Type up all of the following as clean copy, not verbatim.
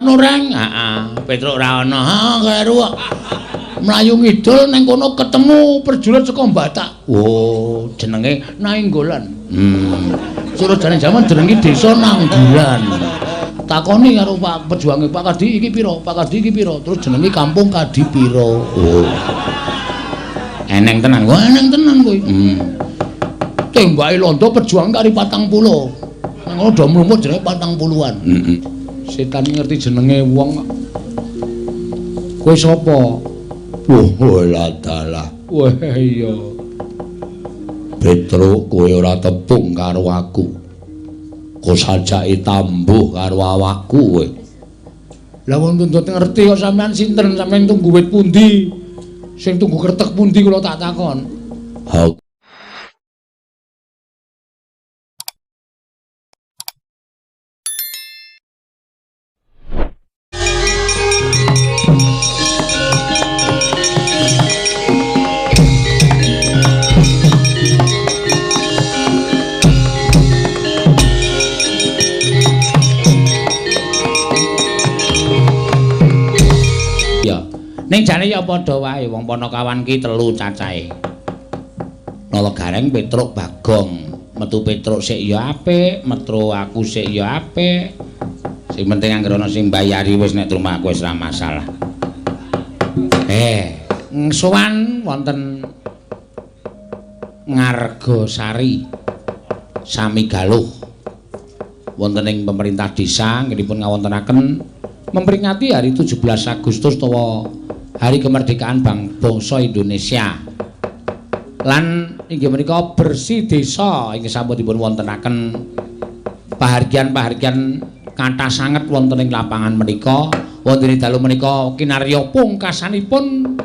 Reng, heeh, Petruk ora ana. Ha, kleru kok. Mlayu ngidul nang kono ketemu prajurit saka Batak. Oh, jenenge Nainggolan. Surajane jaman jenenge desa Nanggulan. Takoni karo Pak pejuange, Pak Kadi iki pira? Pak Kadi iki pira? Terus jenenge kampung Kadi pira? Oh. Eneng tenan. Wah, eneng tenan kuwi. Tembake londo pejuang kari 40. Nang ngono do mlumut jenenge 40-an. Heeh. Setan ngerti jenenge wong. Kowe sapa? Wah, dalah. Wah, iya. Petruk, kowe ora tepung karo aku. Kok sajake tambuh karo awakku kowe. Lah wong tuntut ngerti kok sampean sinten, sampean tunggu wit pundi? Sing tunggu kertek pundi kula tak takon. Ha. Ning jane ya padha wae wong Panakawan ki telu cacahe. Nala Gareng, Petruk, Bagong. Metu Petruk sik ya apik, metu aku sik ya apik. Sing penting anggere ana sing mbayari wis nek truma aku wis ora masalah. Sowan wonten Ngargasari Samigaluh. Wonten ing pemerintah desa nggih ngawontenaken memperingati hari 17 Agustus utawa Hari Kemerdekaan Bangsa Indonesia. Lan inggih menika bersih desa inggih sampun dipun wontenaken pahargyan-pahargyan kathah sanget wonten ing lapangan menika. Wonten ing dalu menika kinarya pungkasanipun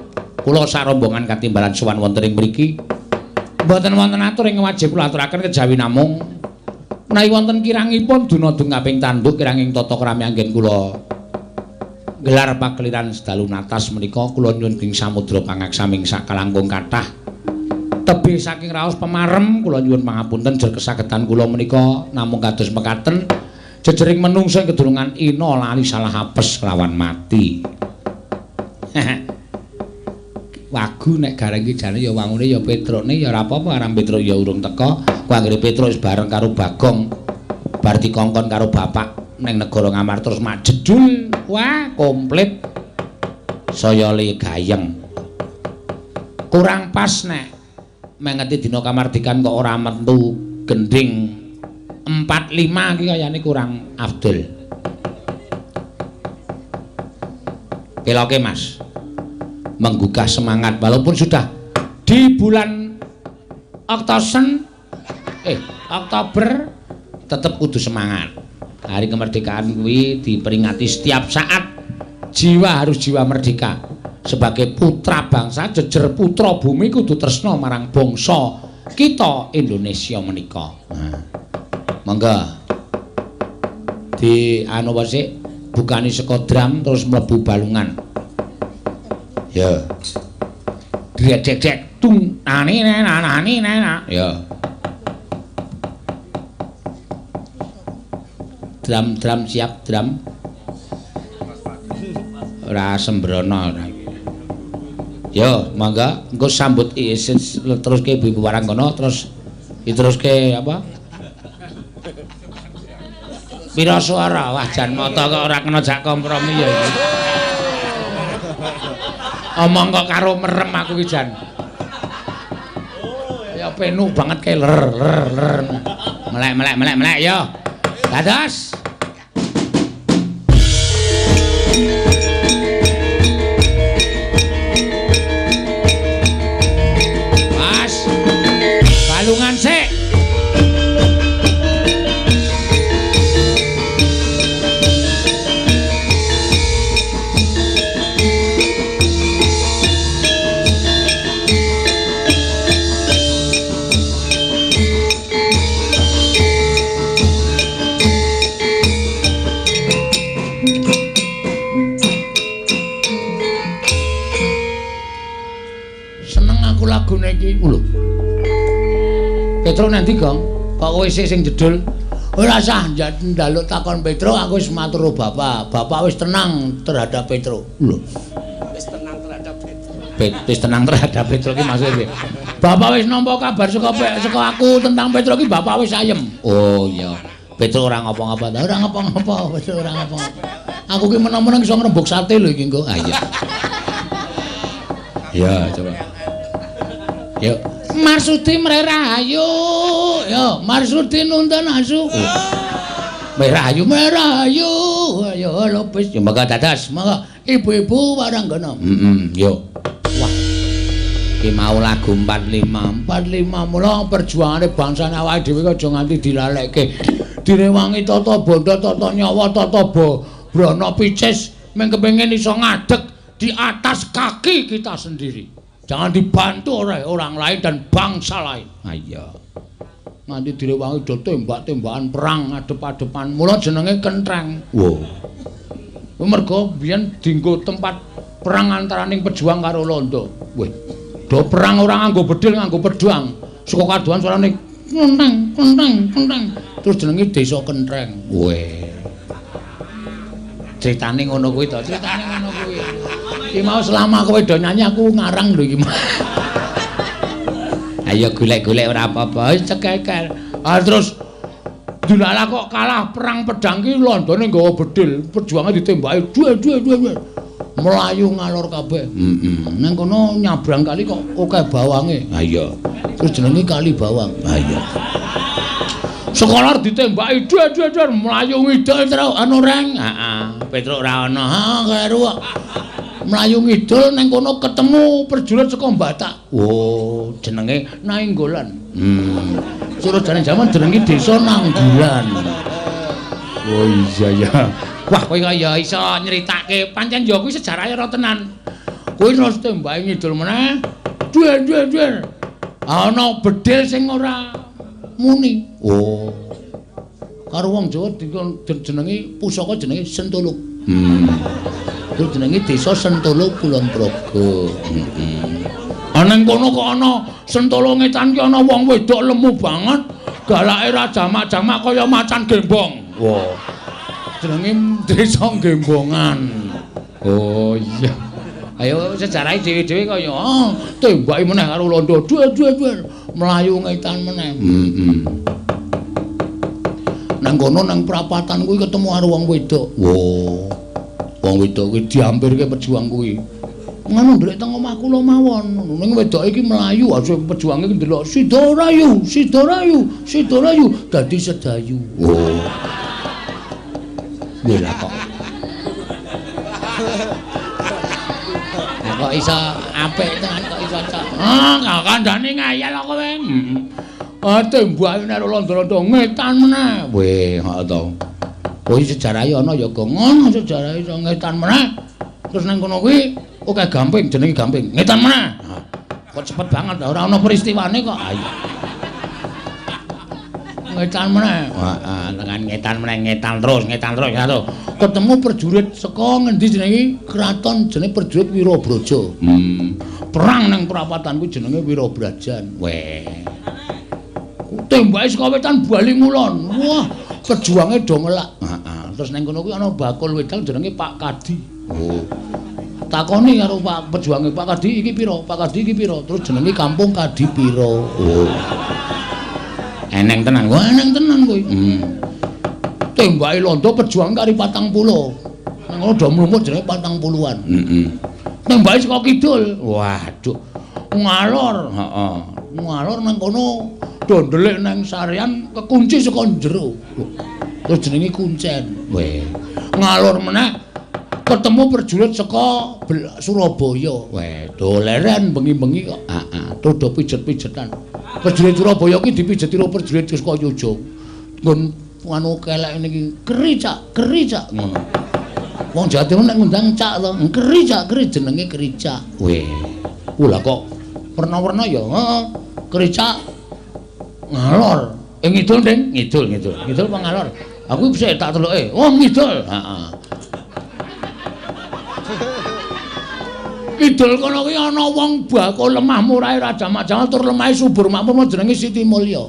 kula sarombongan katimbalan sowan wonten ing mriki. Mboten wonten atur ing wajib kula aturaken kejawi namung menawi wonten kirangipun dunodung kaping tanduk kiranging tata krami anggen kula gelar pakeliran sedalu natas menika kula nyuwun ing samudra pangaksaming sakalangkung kathah tebih saking raos pemarem kula nyuwun pangapunten jer kesagetan kula menika namung kados mekaten jejering menungsa ing kedurungan ina lali salah apes kelawan mati. Wagu nek Gareng iki jane ya wangune ya Petrukne ya ora apa-apa aran Petruk ya urung teka. Ku anggere Petruk wis bareng karo Bagong bar dikongkon karo bapak ning negara Ngamar terus majedul, wah komplit saya le gayeng. Kurang pas nek mengeti dina kamardikan kok ora metu gending 45 iki kayane kurang afdol. Peloke Mas, menggugah semangat walaupun sudah di bulan Oktober tetep kudu semangat. Hari kemerdekaan kuwi diperingati setiap saat. Jiwa harus jiwa merdeka. Sebagai putra bangsa, jejer putra bumi kudu tresna marang bangsa kita Indonesia menika. Nah, monggo. Di anu apa sik? Bukani saka drum terus mlebu balungan. Ya. Drek-drek tung nani nani nana. Ya. Drum-drum siap drum. Ora sembrono ora iki. Yo, mangga engko sambut teruske ibu-ibu waranggono terus diteruske apa? Pira suara? Wah, jan mata kok ora kena jak kompromi ya iki. Omong kok karo merem aku iki jan. Ya penuh banget kae ler ler ler. Melek melek melek melek yo. Dados. Mas. Balungan sik. Lagune iki lho. Petruk nanti, Gong? Kok kowe sik sing jedul? Ora sah njaluk takon Petruk, aku wis matur bapak. Bapak wis tenang terhadap Petruk. Lho. Wis tenang terhadap Petruk. Wis tenang terhadap Petruk iki maksude piye? Bapak wis nampa kabar saka aku tentang Petruk iki bapak wis ayem. Oh iya. Petruk ora ngapa-ngapa ta? Ora ngapa-ngapa, Petruk ora ngapa-ngapa. Aku ki meneng-meneng iso ngrembug sate lho iki engko. Ah iya. Ya, coba. Yuk. Marsudi Mrerahayu. Yo, Marsudi nuntun asu. Mrerahayu, Mrerahayu. Ayo lopis. Ya monggo dados, monggo ibu-ibu waranggana. Heeh, yo. Wah. Ki mau lagu 45. 45 mula perjuangane bangsane awake dhewe aja nganti dilalekke. Direwangi tata bondo, tata nyawa, tata brana picis mung kepengin iso ngadeg di atas kaki kita sendiri. Jangan dibantu oleh orang lain dan bangsa lain. Ah iya. Nganti direwangi do tembak-tembakan perang adep-adepan. Mula jenenge kentreng. Wo. Mergo biyen dienggo tempat perang antaraning pejuang karo londo. Weh. Do perang ora nganggo bedil, nganggo pedang. Saka kadohan suarane kentreng, kentreng, kentreng. Terus jenenge Desa Kentreng. Weh. Critane ngono kuwi to, critane ngono kuwi. Iki mau selama kowe do nyanyi aku ngarang lho iki. Ayo golek-golek ora apa-apa, wis cekekel. Ah terus dilala kok kalah perang pedang ki londone nggawa bedil, perjuangan ditembaki duwe duwe duwe. Melayu ngalor kabeh. Heeh. Nang kono nyabrang kali kok akeh bawange. Ha iya. Terus jenenge Kali Bawang. Ha iya. Sekolah ditembaki duwe duwe duwe mlayu ngidul terus anu reng. Heeh. Petruk ora ana. Ha kleru kok. Mlayu ngidul nang kono ketemu prajurit saka Batak. Oh, jenenge Nainggolan. Surajane jaman jenenge Desa Nanggulan. Oh iya ya. Wah, kowe kaya iso nyritake pancen ya kuwi sejarahe ora tenan. Kuwi terus tembake ngidul meneh. Duwe duwe duwe. Ana bedil sing ora muni. Oh. Karo wong Jawa jenenge pusaka jenenge Sentolo. Terus jenenge Desa Sentolo Kulon Progo. Heeh. Ana kono kok ana Sentolo ngetan ki ana wong wedok lemu banget, galake ra jamak-jamak kaya macan gembong. Wah. Jenenge Desa Gembongan. Oh iya. Ayo sejarahe dhewe-dhewe kaya ah tembaki meneh karo londo. Duwe duwe duwe. Mlayu ngetan meneh. Heeh. Nang kono nang prapatan kuwi ketemu karo wong wedok. Wah. Wong wedok kuwi diampirke pejuang kuwi. Ngono ndrek teng omah kula mawon. Ning wedoke iki mlayu aja pejuange iki ndelok Sidorayu, Sidorayu, Sidorayu dadi sedayu. Oh. Lha lah kok. Lah kok iso apik tenan kok iso cok. Ah, kandhane ngayal kok kowe. Heeh. Ah tembake nek londo-londo ngetan meneh. Weh, heeh to. Oh sejarahe ana ya gong ngono sejarahe iso ngetan meneh. Terus nang kono kuwi oke gamping jenenge gamping. Ngetan meneh. Kok cepet banget ora ana peristiwane kok. Ayo. Ngetan meneh. Heeh, tekan ngetan meneh, ngetan terus, ngetan terus, ngetan terus. Ketemu prajurit saka ngendi jenenge? Kraton jenenge prajurit Wirabraja. Perang nang prapatan kuwi jenenge Wirabrajan. Weh. Tembake saka wetan bali ngulon. Wah, pejuange do ngelak. Heeh. Terus nang kono kuwi ana bakul wedang jenenge Pak Kadi. Oh. Takoni karo Pak pejuange, Pak Kadi iki pira? Pak Kadi iki pira? Terus jenenge Kampung Kadi pira? Oh. Eneng tenan. Wah, eneng tenan kuwi. Tembake londo pejuang kari 40. Nang kono do mlumut jenenge 40-an. Heeh. Tembake saka kidul. Waduh. Ngalor. Heeh. Ngalor nang kono do ndelik nang sarean kekunci saka jero. Terus jenenge kuncen. Weh. Ngalor meneh ketemu prajurit saka Surabaya. Weh, do leren bengi-bengi kok. Heeh. Terus do pijet-pijetan. Prajurit Surabaya ki dipijeti karo prajurit saka Yogya. Nggon anu kelek niki keri cak, keri cak ngono. Wong Jawa Timur nek ngundang cak to, keri cak, keri jenenge kericak. Weh. Lah kok werna-werna ya, heeh. Kericak ngalor. Eh ngidul, Ding. Ngidul, ngidul. Ngidul apa ngalor? Aku bisa tak teloke. Oh, ngidul. Heeh. Kidul kono kuwi ana wong bakul lemah murahe raja jamal tur lemahe subur makmur jenenge Siti Mulya.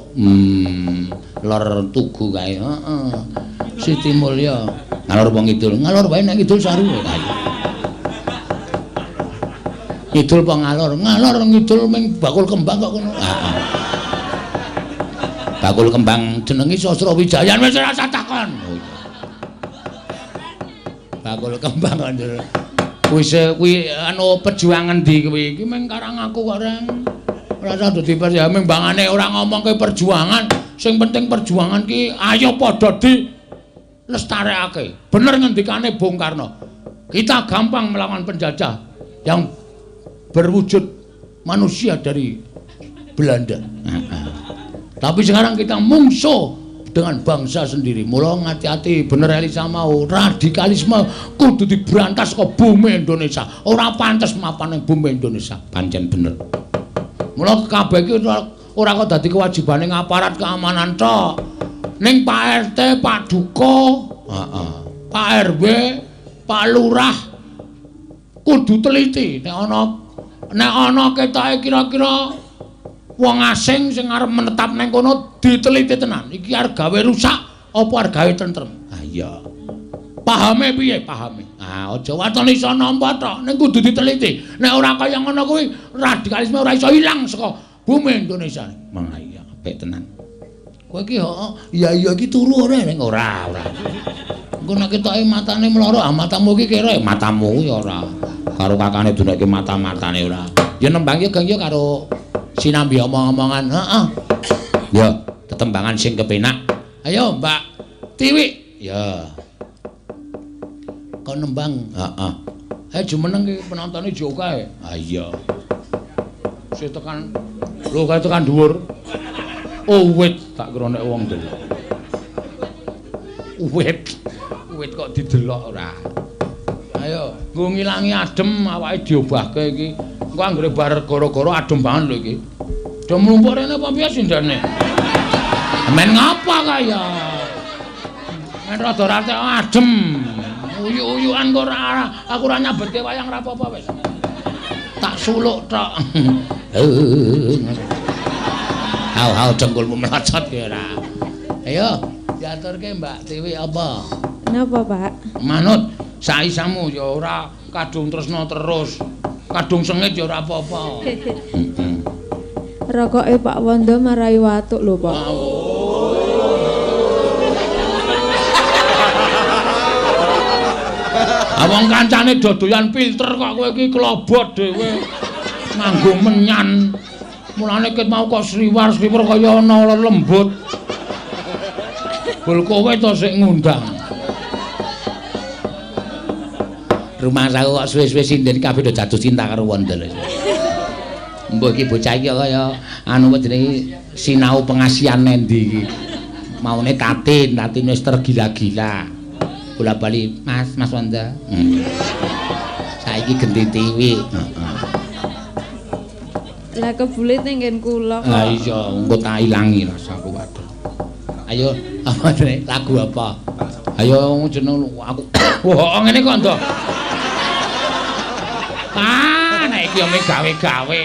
Lor tugu kae. Heeh. Siti Mulya. Ngalor apa ngidul? Ngalor wae nek ngidul saru kae. Ngidul apa ngalor? Ngalor ngidul ming bakul kembang kok kono. Heeh. Bakul kembang jenenge Sasrawijayan wis ora usah takon. Bakul kembang kok njur. Wis kuwi anu perjuangan ndi kuwi? Iki mung karang aku kok reng. Ora usah dadi ya mung bangane ora ngomongke perjuangan. Sing penting perjuangan ki ayo padha di lestarekake. Bener ngendikane Bung Karno. Kita gampang melawan penjajah yang berwujud manusia dari Belanda. Tapi sekarang kita mungsuh dengan bangsa sendiri. Mula ngati-ati bener Elisa mau radikalisme kudu diberantas ke bumi Indonesia. Ora pantes mapan ning bumi Indonesia. Pancen bener. Mula kabeh iki ora kok dadi kewajibane aparat keamanan tok. Ning Pak RT, Pak Duko, heeh, Pak RW, Pak Lurah kudu teliti nek ana ketoke kira-kira wong asing sing arep menetap nang kono diteliti tenan. Iki arep gawe rusak apa arep gawe tentrem? Ah iya. Pahame piye? Pahame. Ah aja waton iso nampa tok, ning kudu diteliti. Nek ora kaya ngono kuwi radikalisme ora iso ilang saka bumi Indonesia. Mang iya apik tenan. Kowe iki heeh, iya iya iki turu ora ning ora ora. Engko nek ketoke matane mloro, ah matamu iki kira matamu ya ora. Karo kakane dunekke mata-matane ora. Ya nembang ya geng ya karo sinambi omong-omongan, heeh. Ya, tetembangan sing kepenak. Ayo, Mbak Tiwi. Ya. Kon nembang, heeh. Ayo jumeneng iki penontone jo kae. Ha iya. Sing tekan lho kae tekan dhuwur. Oh, wit tak kira nek wong delok. Wit. Wit kok didelok ora. Ayo, nggo ngilangi adem awake diobahke iki. Engko anggere bar gara-gara adem banget lho iki. Do mlumpuk rene apa piye sindane? Men ngapa kaya? Men rada rate adem. Uyuk-uyukan kok ora aku ora nyabetke wayang ora apa-apa wis. Tak suluk tok. Hau-hau dengkulmu melocot ya ora. Ayo diaturke Mbak Tiwi apa? Napa, Pak? Manut saisamu ya ora kadung tresna terus. Kadung sengit ya ora apa-apa. Heeh. Rokoke Pak Wondo marai watuk lho, Pak. Ah wong kancane do doyan filter kok kowe iki klobot dhewe. Nganggo menyan. Mulane ket mau kok sriwar-sriwer kaya ana lembut. Bul kowe to sik ngundang. Rumah aku kok suwe-suwe sinden kabeh do jatuh cinta karo Wondo. Mbah iki bocah iki kaya anu apa jenenge sinau pengasihan nendi iki. Maune Tatin, Tatin wis tergila-gila. Bola-bali, Mas, Mas Wondo. Saiki genti Tiwi. Heeh. Lah kebulit ning nggen kula kok. Lah iya, engko tak ilangi rasa kuwatir. Ayo, apa jenenge? Lagu apa? Ayo jeneng aku. Wah, ngene kok ndo. Ah, nek iki ome gawe-gawe.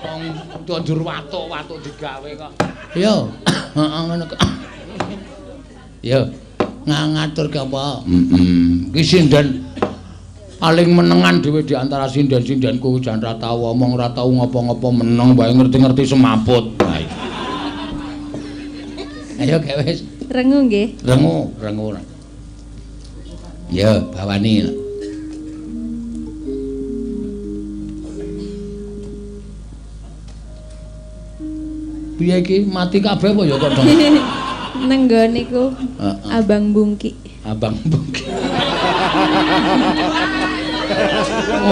Wong njur watuk-watuk digawe kok. Yo, heeh ngono kok. Yo, ngaturke apa? Heeh. Iki sinden paling menengan dhewe di antara sinden-sindenku jan ra tau omong, ra tau ngopo-ngopo meneng wae ngerti-ngerti semaput. Ayo gek wis. Rengu nggih. Rengu, rengu. Ya, bawani. Piye iki mati kabeh apa ya kok dong? Nenggo niku. Abang Bungki. Abang Bungki.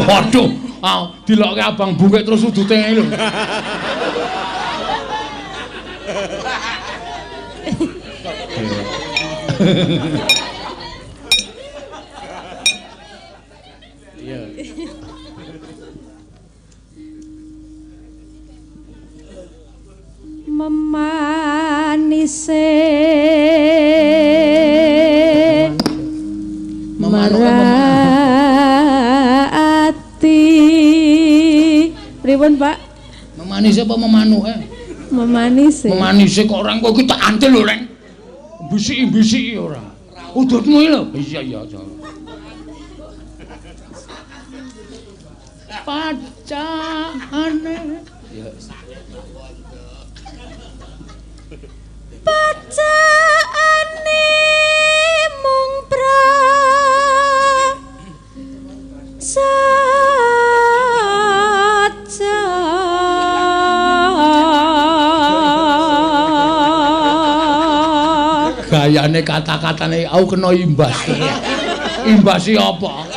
Waduh, ah dilokke Abang Bungki terus sudute ngene lho. Iya. Memanise marati. Pripun, Pak? Memanise apa memanuke? Memanise. Memanise kok ora kok iki tak antil lho, Reng. Bisiki-bisiki ora. Udutmu iki lho. Iya iya. Pacane. Ya. Pacane mung pra saja. Gayane kata-katane aku kena imbas. Imbas iki apa?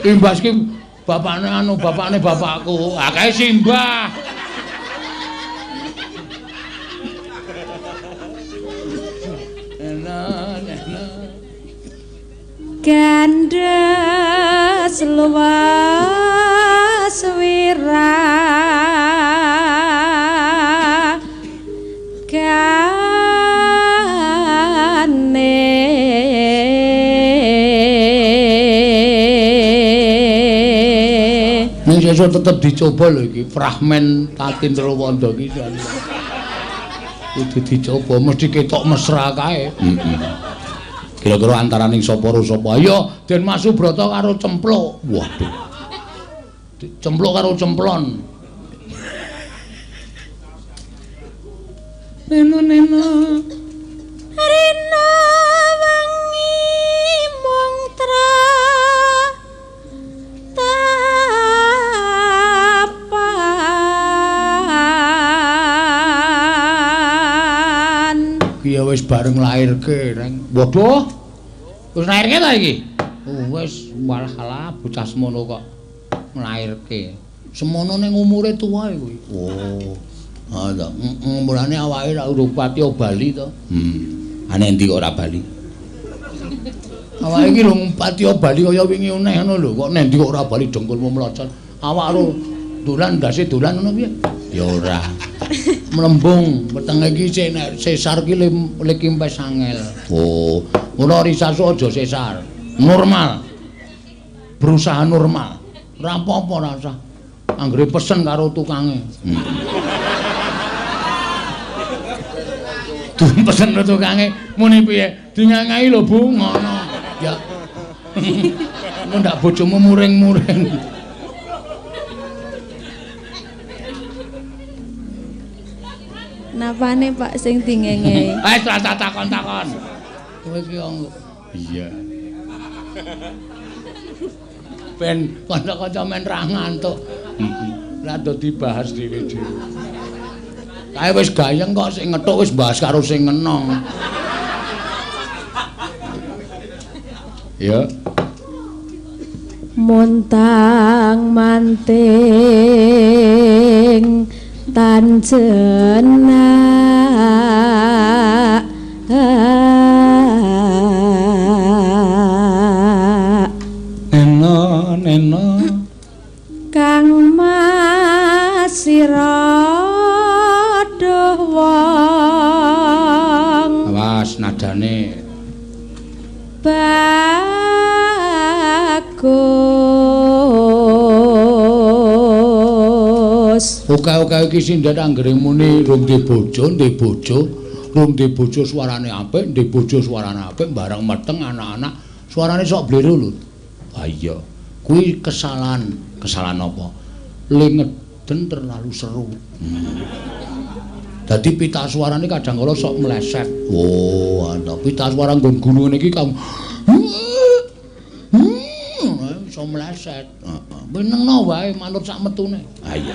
Imbas ki bapakne anu bapakne bapakku. Ah kae simbah. Gandhes luwas wira gane. Ning sesuk tetep dicoba lho iki fragmen Tatin Truwanda iki. Kudu dicoba mesti ketok mesra kae. Heeh. Kira-kira antaraning sapa karo sapa? Ayo Den Mas Subrata karo Cempluk. Waduh. Cempluk karo Cemplon. Neno neno. Rina wengi mung tapan. Ki ya wis bareng lairke, Reng. Waduh. Wis lairke ta iki? Oh, wis walah bocah semono kok nglairke. Semono ning umure tuwa kuwi. Oh. Ha ta. Heeh, mulane awake ra urung pati bali to. Ane endi kok ora bali? Awake iki rung pati bali kaya wingi uneh ngono lho. Kok nendi kok ora bali dengkulmu mlocot. Awak ro dolan ndase dolan ngono piye? Ya ora. Mlembung wetenge iki sik nek sesar ki likimpes angel. Oh, ngono risasu aja sesar. Normal. Berusaha normal. Ora apa-apa ora usah. Anggere pesen karo tukange. Duh pesen karo tukange muni piye? Dingangai lho Bu ngono. Ya. Ngono ndak bojomu muring-muring. Napane Pak sing dingenge? Wis ora takon-takon. Kowe iki iya. Ben kanca-kanca men ra ngantuk. Heeh. Ora do dibahas dhewe-dhewe. Kae wis gayeng kok sing ngethuk wis bahas karo sing ngenong. Ya. Montang manting tanjenak. Neno neno Kang Mas sira duh wong. Awas nadane bagus. Oke-oke iki sinden anggere muni rung duwe bojo, rung duwe bojo suarane apik, duwe bojo suarane apik, bareng meteng anak-anak suarane sok bliru lho. Ha iya, kuwi kesalahan. Kesalahan apa? Le ngeden terlalu seru. Dadi pita suarane kadang kala sok meleset. Oh, ana pita suara nggon guru ngene iki kamu iso meleset. Heeh. Menengno wae manut sak metune. Ha iya.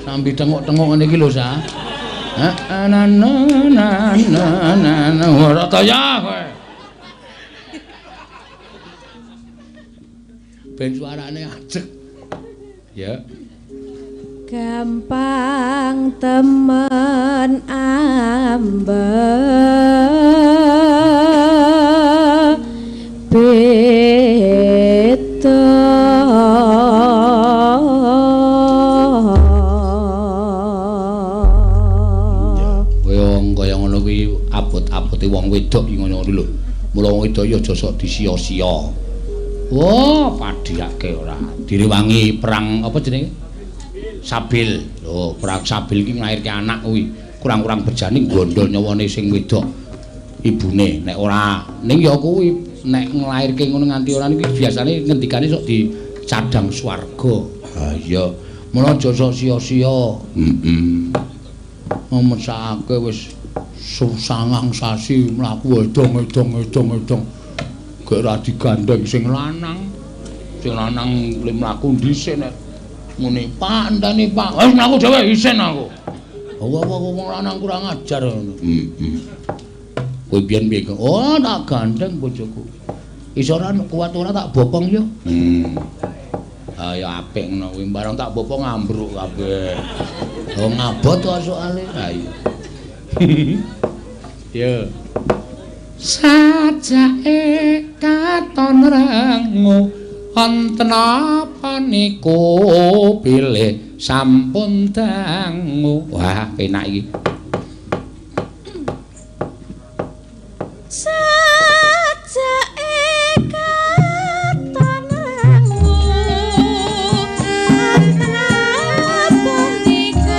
Sambi tengok-tengok ngene iki lho, Sa. Heeh, na na na na na ora ta ya kowe. Ben suarane ajeg. Ya. Gampang temen ambe beda. Kaya ngono kuwi abot-abote wong wedok iki ngono lho. Mula wong wedok ya aja sok disia-sia. Oh, padhiake ora. Direwangi perang apa jenenge? Sabil. Lho, perang Sabil iki nglairke anak kuwi. Kurang-kurang bejane gondol nyawane sing wedok ibune. Nek ora ning ya kuwi nek nglairke ngono nganti ora niki biasane ngendikane sok dicadhang swarga. Ha iya. Mula aja sok sia-sia. Heeh. Mesake wis sangang sasi mlaku edong-edong-edong-edong. Gek ra digandeng sing lanang. Sing lanang le mlaku dhisik nek muni, "Pak, enteni Pak." Wis mlaku dhewe isin aku. Wah, wong lanang kurang ajar ngono. Heeh. Kowe biyen piye? Oh, tak gandeng bojoku. Iso ora kuat ora tak bopong yo. Ah ya apik ngono kuwi, barang tak bopong ambruk kabeh. Oh ngabot to soalé. Ha iya. Yo. Sajake katon rengu wonten apa niku bilih sampun dangu. Wah, penak iki. Sajake katon rengu wonten apa niku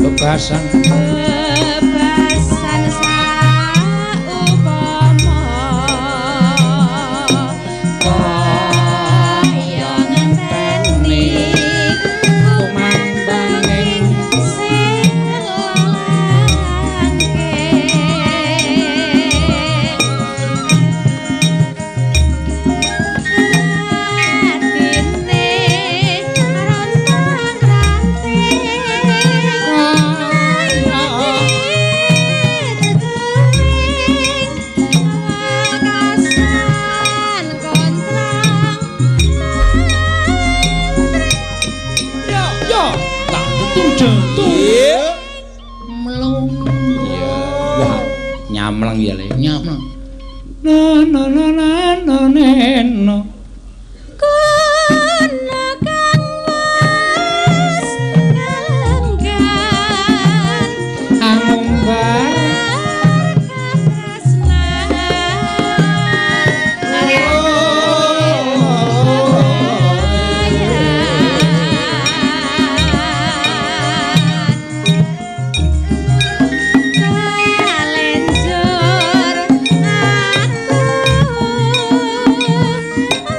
Bebasan bebasan saupama kaya ngenteni kumandanging sing ngelangke atine rontang ranting. Wah, nyamleng ya le, nyamleng. Na na na na na na. Kono kang mas kalenggan Angumbar Kalenjur aku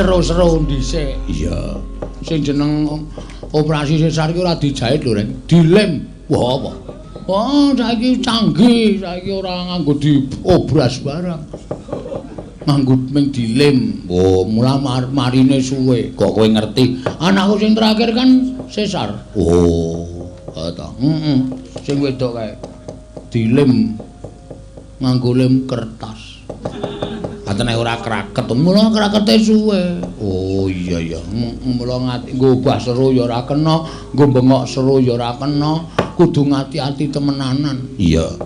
Seru-seru dhisik. Iya. Sing jeneng operasi sesar iki ora dijahit lho, Reng. Dilem. Wah, apa? Wah, saiki canggih, saiki ora nganggo diobras barang. Nganggo ming dilem. Oh, mula marine suwe. Kok kowe ngerti? Anakku sing terakhir kan sesar. Oh, ta. Heeh. Sing wedok kae dilem nganggo lem kertas. Atene ora kraket, mula krakete suwe. Oh iya ya. Mula ngati nggo obah seru ya ora kena, nggo bengok seru ya ora kena, kudu ngati-ati temenanan. Iya.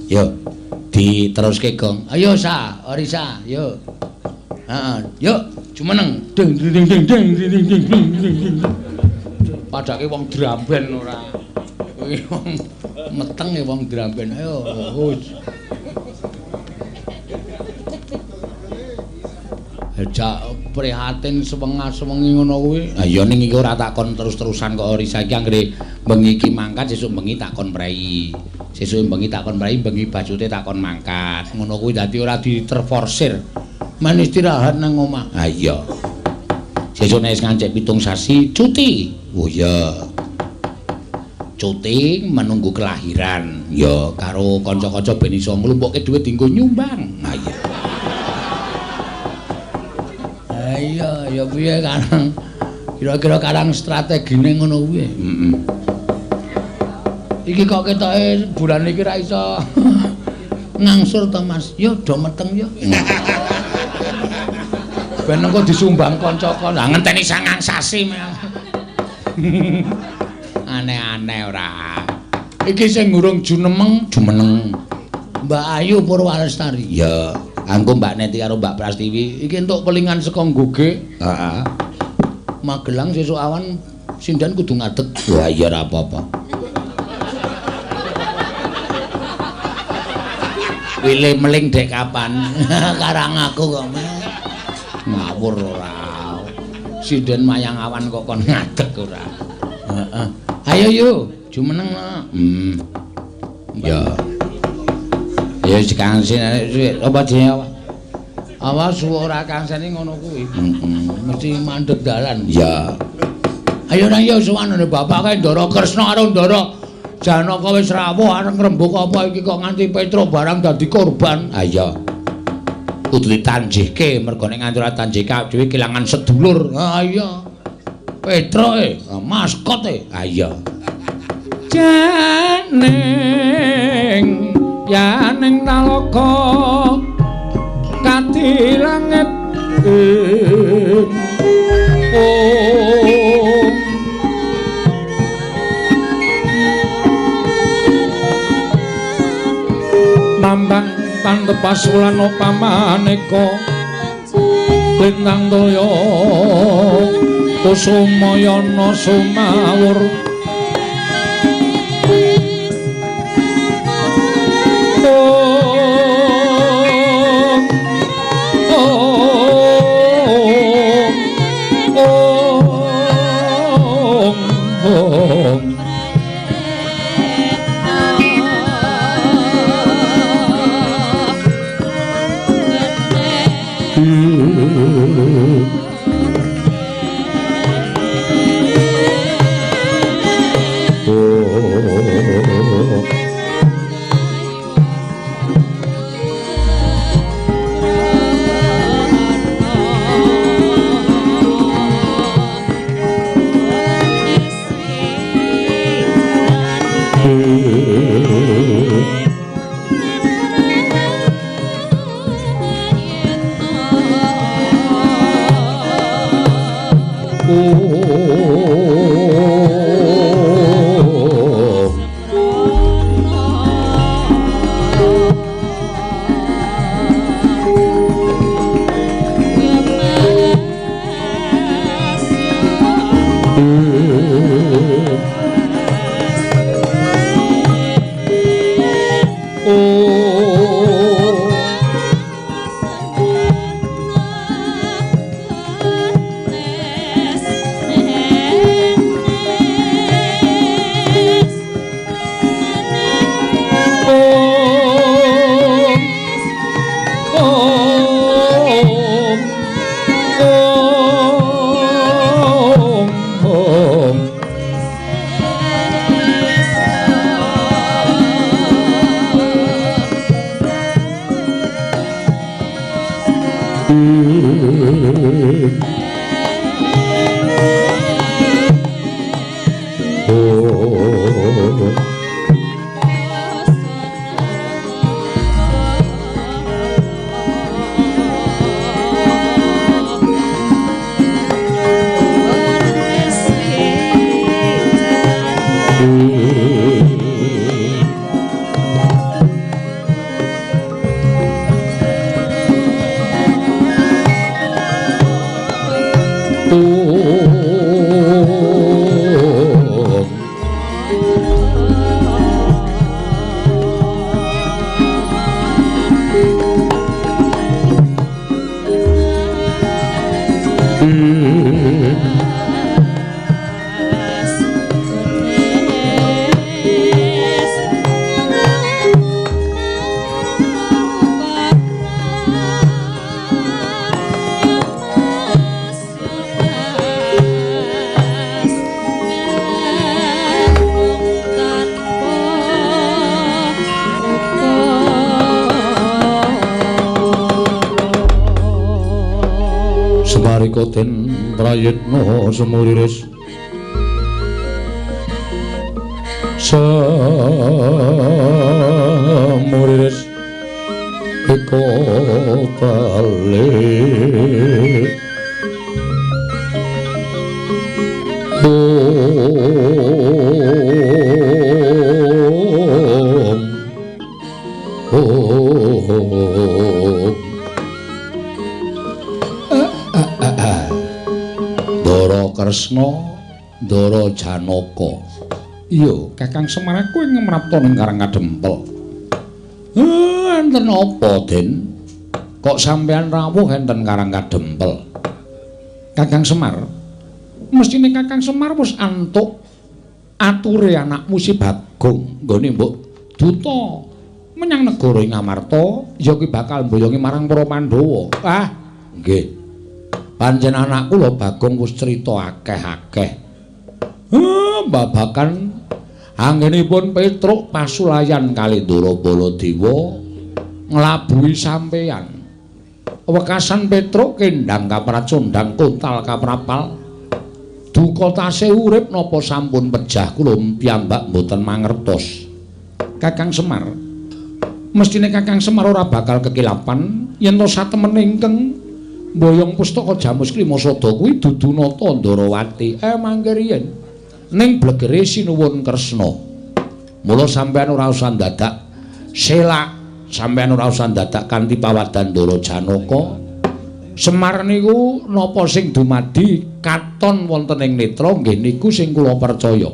Yo diteruske, Gong. Ayo Sa, Orisa, yo. Heeh, yo jumeneng. Ding ding ding ding ding ding ding ding. Padake wong dramben ora. Kuwi wong meteng ya wong dramben. Ayo. Jak prihatin sewengah-sewengi ngono kuwi. Ha iya ning iki ora takon terus-terusan kok Risa iki anggere bengi iki mangkat sesuk bengi takon prei. Sesuk bengi takon prei, bengi bajute takon mangkat. Ngono kuwi dadi ora diterforsir. Men istirahat nang omah. Ha iya. Sesuk nek wis ngancik 7 sasi cuti. Oh iya. Cuti menunggu kelahiran. Ya karo kanca-kanca ben iso nglumpukke dhuwit dienggo nyumbang. Ha iya. Iya, ya piye karang kira-kira karang strategine ngono kuwi. Heeh. Iki kok ketoke bulan iki ra iso ngangsur to, Mas. Yo do meteng yo. Ben engko disumbang kanca-kanca. Lah ngenteni 9 sasi. Aneh-aneh ora. Iki sing ngurung junemeng, jumeneng. Mbak Ayu Purwalestari. Ya. Anggo Mbak Neti karo Mbak Prastiwi iki entuk pelingan saka Nggoge. Heeh. Magelang sesuk awan sinden kudu ngadeg. Wah iya ora apa-apa. Wile meling dek kapan? Karang aku kok. Ngawur ora. Sinden mayang awan kok kon ngadeg ora. Heeh. Ayo yo, jumeneng. Ya. Ya Kang Sen apa jenenge apa? Awas ora Kang Sen ngono kuwi. Heeh, mesti mandeg dalan. Ya. Ayo nang ya sowan bapak kae Ndara Kresna karo Ndara Janaka wis rawuh arep ngrembug apa iki kok nganti Petruk barang dadi korban. Ha iya. Kudu ditanjihke mergo nek nganti ora tanjihke dhewe kelangan sedulur. Ha iya. Petruk e, maskot e. Ha iya. Janing yaning nalaka kadi langit ing om mambang tantepas wulan pamaneka lintang toya kusumayana sumawur. Semarika den prayitna semuriris semuriris eko balik om om Ndara Kresna, Ndara Janaka. Iya, Kakang Semar aku ing ngemrapta ning Karang Kadempel. Enten apa, Den? Kok sampeyan rawuh enten Karang Kadempel? Kakang Semar, mestine Kakang Semar wis antuk ature anakmu si Bagong nggone mbok duta menyang negara ing Amarta, ya kuwi bakal mboyongi marang para Pandhawa. Ah, nggih. Pancen anakku lho Bagong wis crita akeh-akeh. Babakan anggenipun Petruk pasulayan kali Ndara Baladewa nglabuhi sampeyan. Wekasan Petruk kendang kapracondang kontal kaprapal. Duka tasih urip napa sampun pejah kula piyambak mboten mangertos. Kakang Semar, mestine Kakang Semar ora bakal kekilapan yen to satemene ingkang mboyong pustaka Jamus Klimasada kuwi dudu nata Ndarawati. Mangke riyen ning blegere sinuwun Kresna. Mula sampeyan ora usah dadak selak, sampeyan ora usah dadak kanthi pawadan Ndara Janaka. Semar niku napa sing dumadi katon wonten ing netra nggih niku sing kula percaya.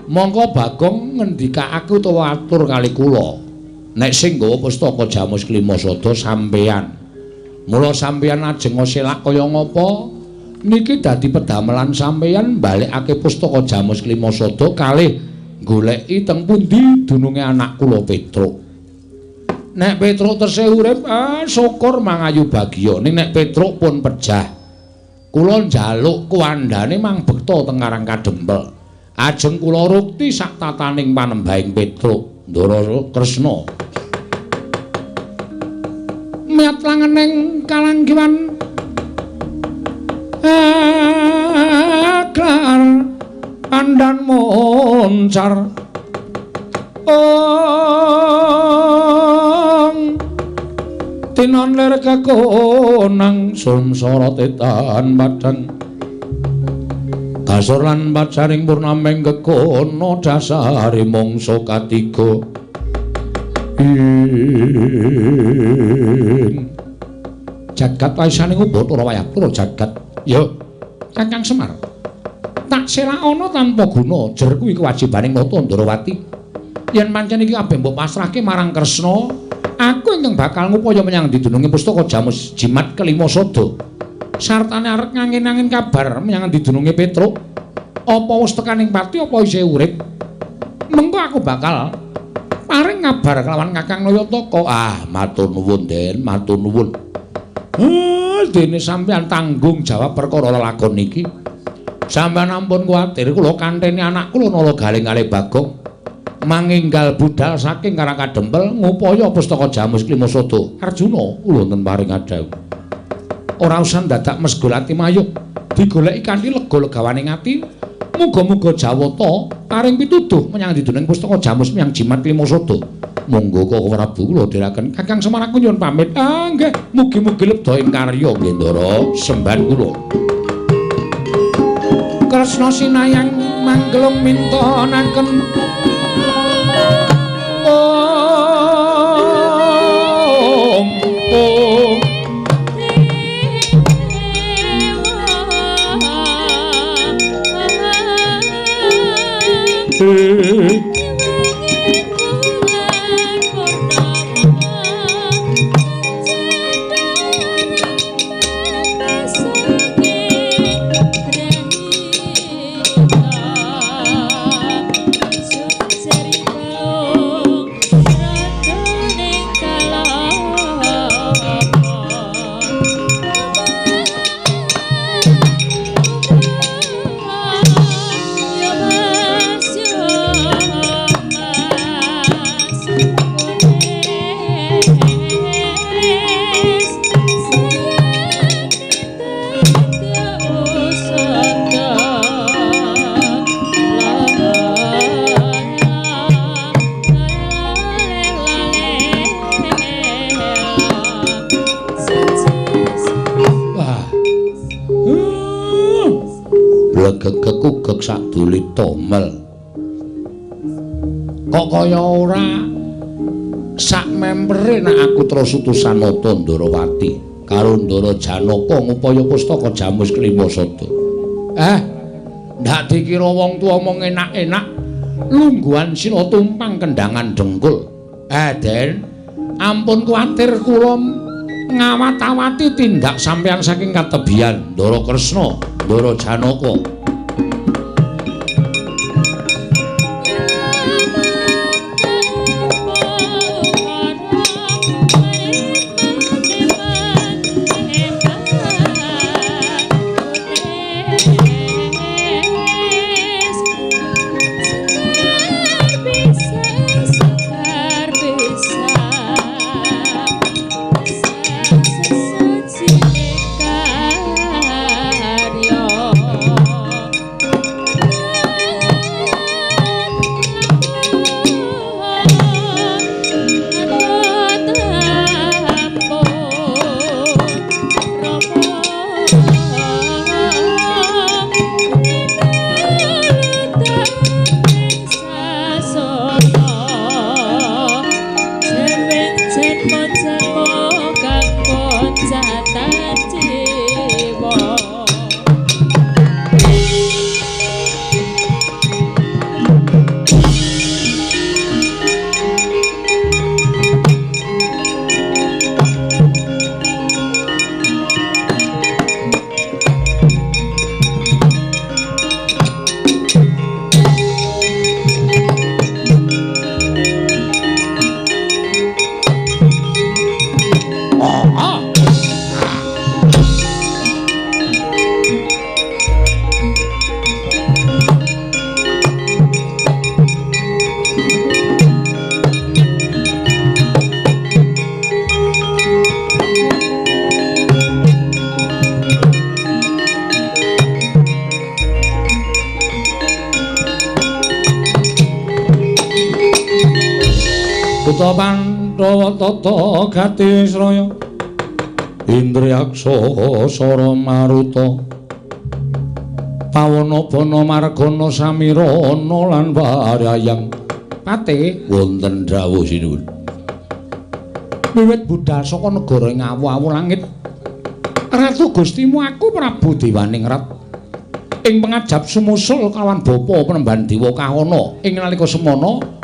Mongko Bagong ngendikake utawa atur kali kula nek sing nggawa pustaka Jamus Klimasada sampeyan. Mula sampeyan ajeng selak kaya ngapa niki dadi pedamelan sampeyan balekake pustaka Jamus Klimasada kalih goleki teng pundi dununge anak kula Petruk. Nek Petruk tesih urip, syukur mangayu bagya. Ning nek Petruk pun pejah, kula njaluk kuwandane mang bekta teng Karang Kadempel. Ajeng kula rukti sak tataning panembahing Petruk, Ndara Kresna. Miat langeneng kalanggiwan aglar pandan moncar ong tinon lir kekonang sumsara tetan padang kasur lan pacaring purnameng kekono dasare mangsa katiga ing jagat waisaning Bathara Wayapura jagat. Ya, Kakang Semar, tak selakana tanpa guna jer kuwi kewajibaning nata Ndarawati. Yen pancen iki kabeh mbok pasrahke marang Kresna, aku ingkang bakal ngupaya menyang didununge pustaka Jamus Jimat Kelima Sada. Sartane arep ngangin-angin kabar menyang didununge Petruk, apa wis tekaning pati apa isih urip. Mengko aku bakal paring kabar kelawan Kakang Nayataka. Ah, matur nuwun, Den, matur nuwun. Dene sampeyan tanggung jawab perkara lelakon niki. Sampeyan ampun kuwatir, kula kanteni anak kula Nala Galing kalih Bagong manginggal budal saking Karang Kadempel ngupaya pustaka Jamus Klimasada. Arjuna kula wonten paring adhawuh. Ora usah dadak mesgul ati mayuh, digoleki kanthi lega legawaning ati. Muga-muga Jawata paring pituduh menyang diduning pustaka Jamus menyang Jimat Klimasada. Monggo Koko Prabu kula dherekaken. Kakang Semar aku nyuwun pamit. Ah nggih, mugi-mugi lebda ing karya nggih Ndara, sembahan kula. Kresna sinayang manggelung mintonaken om om. Blegegek saduli tomel. Kok kaya ora sak mempere nek aku terus utusan Nata Ndarawati karo Ndara Janaka ngupaya pustaka Jamus Klima Sada. Ndak dikira wong tuwa mung enak-enak lungguhan sila tumpang kendangan dengkul. Den, ampun kuwatir kula ngawat-awati tindak sampeyan saking katebian Ndara Kresna, Ndara Janaka. Buta Pandhawa tata gati sraya Indriyaksa sara maruta pawana bana margana samirana lan warayang pate wonten dawuh sinuwun. Wiwit budhal saka negara ing awu-awu langit Ratu Gustimu aku Prabu Dewaningrat ing pangajap sumusul kawan bapa Penemban Dewa Kahana ing nalika semana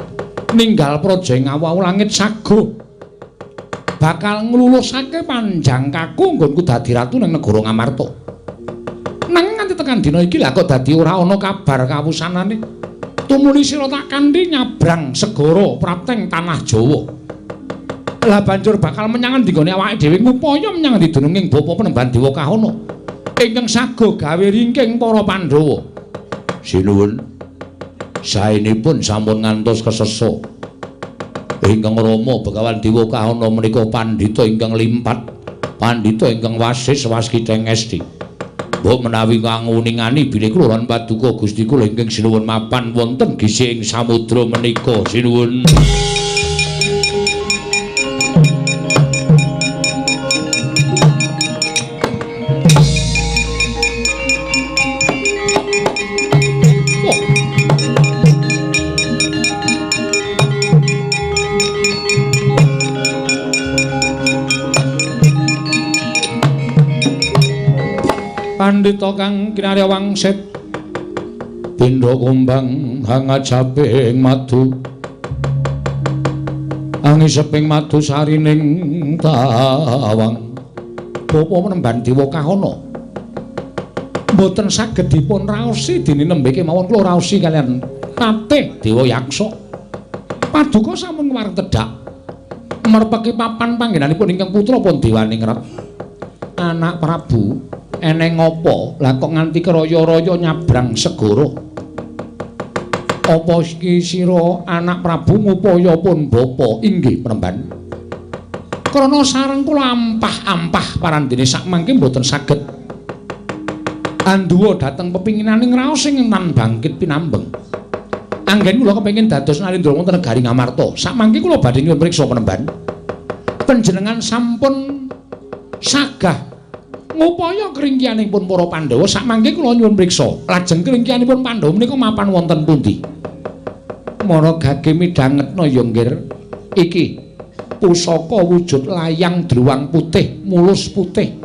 ninggal praja ing awu-awu langit sago bakal nglulusake panjangkaku nggonku dadi ratu ning negara Ngamarta. Nanging nganti tekan dina iki lha kok dadi ora ana kabar kawusanane. Tumuli sira tak kanthi nyabrang segara prapteng tanah Jawa. Lah banjur bakal menyang endi nggone awake dhewe ngupaya menyang endi dununging bapa Penemban Dewa Kahana ingkang sago gawe ringking para Pandhawa. Sinuwun. Saenipun sampun ngantos kesesa. Ingkang Rama Begawan Dewa Kahana menika pandhita ingkang limpat, pandhita ingkang wasis waskita ngesti. Mbok menawi nguningani bilih kula lan paduka Gusti kula ingkang sinuwun mapan wonten gisih ing samudra menika sinuwun. Pandhita kang kinarya wangsit Pindha kumbang hangajaping madu angiseping madu sarining tawang. Bapa Penemban Dewa Kahana mboten saged dipun raosi dene nembe kemawon kula raosi kaliyan Patih Dewa Yaksa. Paduka sampun wareng tedhak merpeki papan panggenanipun ingkang putra pun Dewaningrat. Anak Prabu eneng apa lah kok nganti keraya-raya nyabrang segara? Apa iki sira anak Prabu ngupaya pun bapa? Inggih Penemban. Krana sareng kula ampah-ampah parandene sakmangke mboten saged anduwa dhateng pepinginaning raos sing tan bangkit pinambeng. Anggen kula kepengin dados Narendra wonten negari Ngamarta. Sakmangke kula badhe nyuwun priksa Penemban. Panjenengan sampun sagah ngupaya kringkianipun para Pandhawa. Sakmangke kula nyuwun priksa. Lajeng kringkianipun Pandhawa menika mapan wonten pundi? Mara gage midhangetna ya nggir. Iki pusaka wujud layang druwang putih, mulus putih.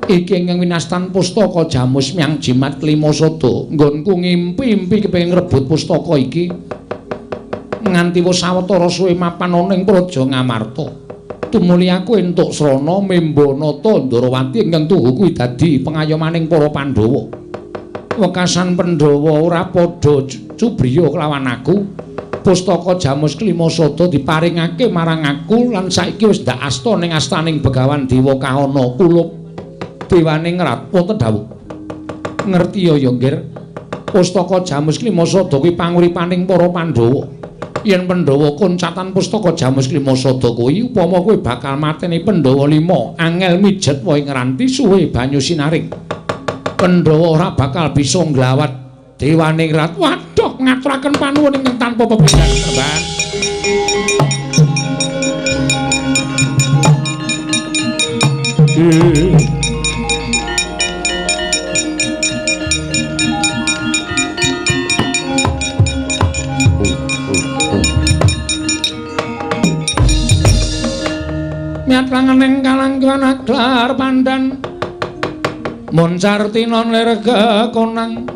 Iki ingkang winastan pustaka Jamus Myang Jimat Klimasada. Nggonku ngimpi-impi kepengin ngrebut pustaka iki. Nganti wis sawetara suwe mapan ana ing Praja Ngamarta. Tumuli aku entuk srana memba nata Ndarawati ingkang tuhu kuwi dadi pengayomaning para Pandhawa. Wekasan Pandhawa ora padha cubriya kelawan aku. Pustaka Jamus Klimasada diparingake marang aku lan saiki wis ndak asta ning astaning Begawan Dewa Kahana kulup Dewaningrat. Wonten dawuh. Ngerti ya ya nggir. Pustaka Jamus Klimasada kuwi panguripaning para Pandhawa. Yen Pandhawa koncatan pustaka Jamus Klimasada kuwi upama kowe bakal mateni Pandhawa 5, angel mijet wae ngranti suwe banyu sinaring. Pandhawa ora bakal bisa nglawat Dewaningrat. Waduh, ngaturaken panuwun ingkang tanpa pepindhan, Penemban. Miat langening kalangkiwan aglar pandan moncar tinon lir kekonang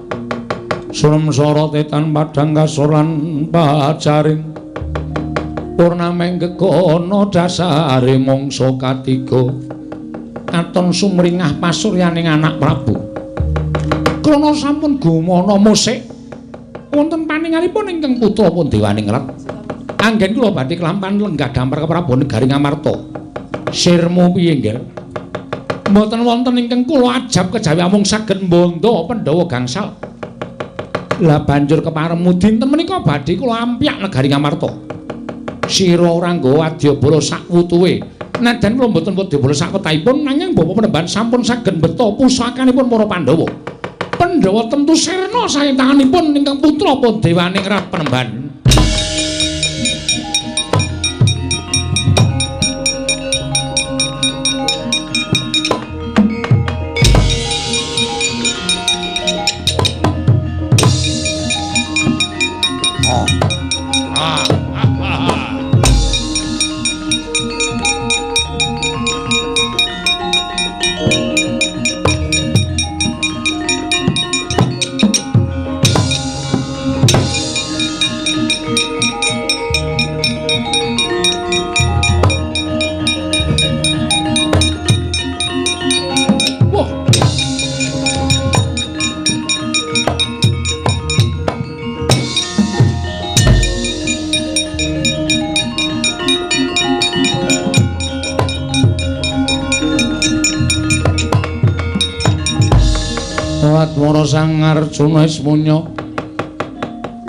surem sorote tan padhang kasor lan pacaring purnameng gegono dasare mangsa katiga katon sumringah pasuryaning anak Prabu. Krana sampun gumana musik wonten paningalipun ingkang putra pun Dewaningrat. Anggen kula badhe klampan lenggah dampar ke Prabu negari Ngamarta. Sirmu piye nggih? Mboten wonten ingkang kula ajab kejawi amung saged mbandha Pandhawa gangsal. Lah banjur keparemu dinten menika badhe kula ampyak negari Ngamarta. Sira ora nggawa wadyabala sakwutuwe. Nadan kula mboten wadyabala sakwetahipun nanging Bapak Penemban sampun saged mbeta pusakanipun para Pandhawa. Pandhawa tentu sirna saking tanganipun ingkang putra pun Dewaningrat Penemban. Admara Sang Arjuna Esmunya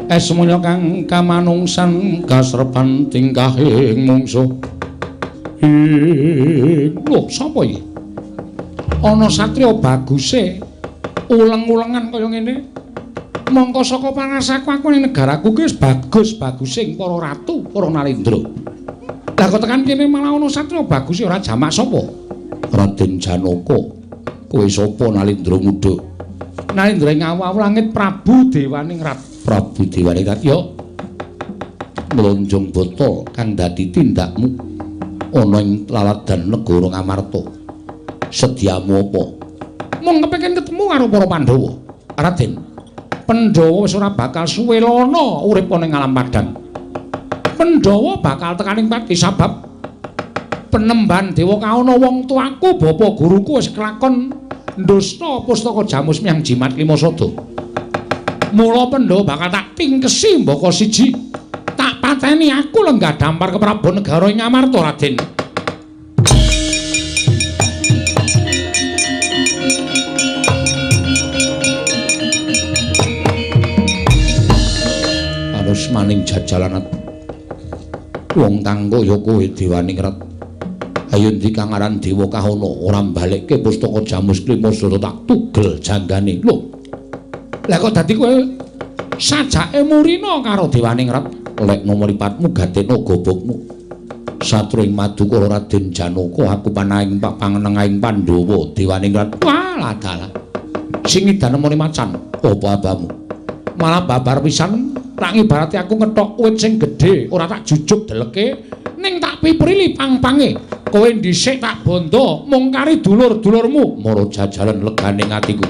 Esmunya kang kamanungsan kasrepan tingkahing mungsuh. Lho sapa iki? Ana satriya baguse uleng-ulengan kaya ngene. Mongko saka pangasaku aku ning negaraku ki wis bagus-bagusing para ratu, para narendra. Lah kok tekan kene malah ana satriya baguse ora jamak sapa? Raden Janaka. Kowe sapa Nalindra muda? Nalindra ing awu-awu langit Prabu Dewaningrat. Prabu Dewaningrat ya mlonjong bata kang dadi tindakmu ana ing laladan negara Ngamarta. Sedyamu apa? Mung kepengin ketemu karo para Pandhawa. Raden, Pandhawa wis ora bakal suwe lana urip ana ing alam padang. Pandhawa bakal tekaning pati sabab penemban Dewa Kahono wong tuaku bapa guruku wis kelakon ndusta pustaka Jamus Miang Jimat Lima Sada. Mula Pandhawa bakal tak tingkesi mbaka siji. Tak pateni aku lenggah dampar ke Prabu Negara ing Amarta Raden. Alus maning jajalanat wong tangkaya kowe Dewaningrat. Ayo ndi kang aran Dewa Kahono ora mbalekke pustaka Jamus Klima Sada tak tugel janggane. Lho. Lah kok dadi kowe sajake murina karo Dewaningrat? Lekno mripatmu gatena gobokmu. Satruing madukara Raden Janaka aku panahing pangenengahing Pandhawa Dewaningrat. Walah dalah. Sing idanemone macan apa abamu? Malah babar pisan tak ngibarati aku ngethok wit sing gedhe ora tak jujuk deleke ning tak piprili pang-pange. Kowe dhisik tak bondo mung kari dulur-dulurmu mara jajalan legane atiku.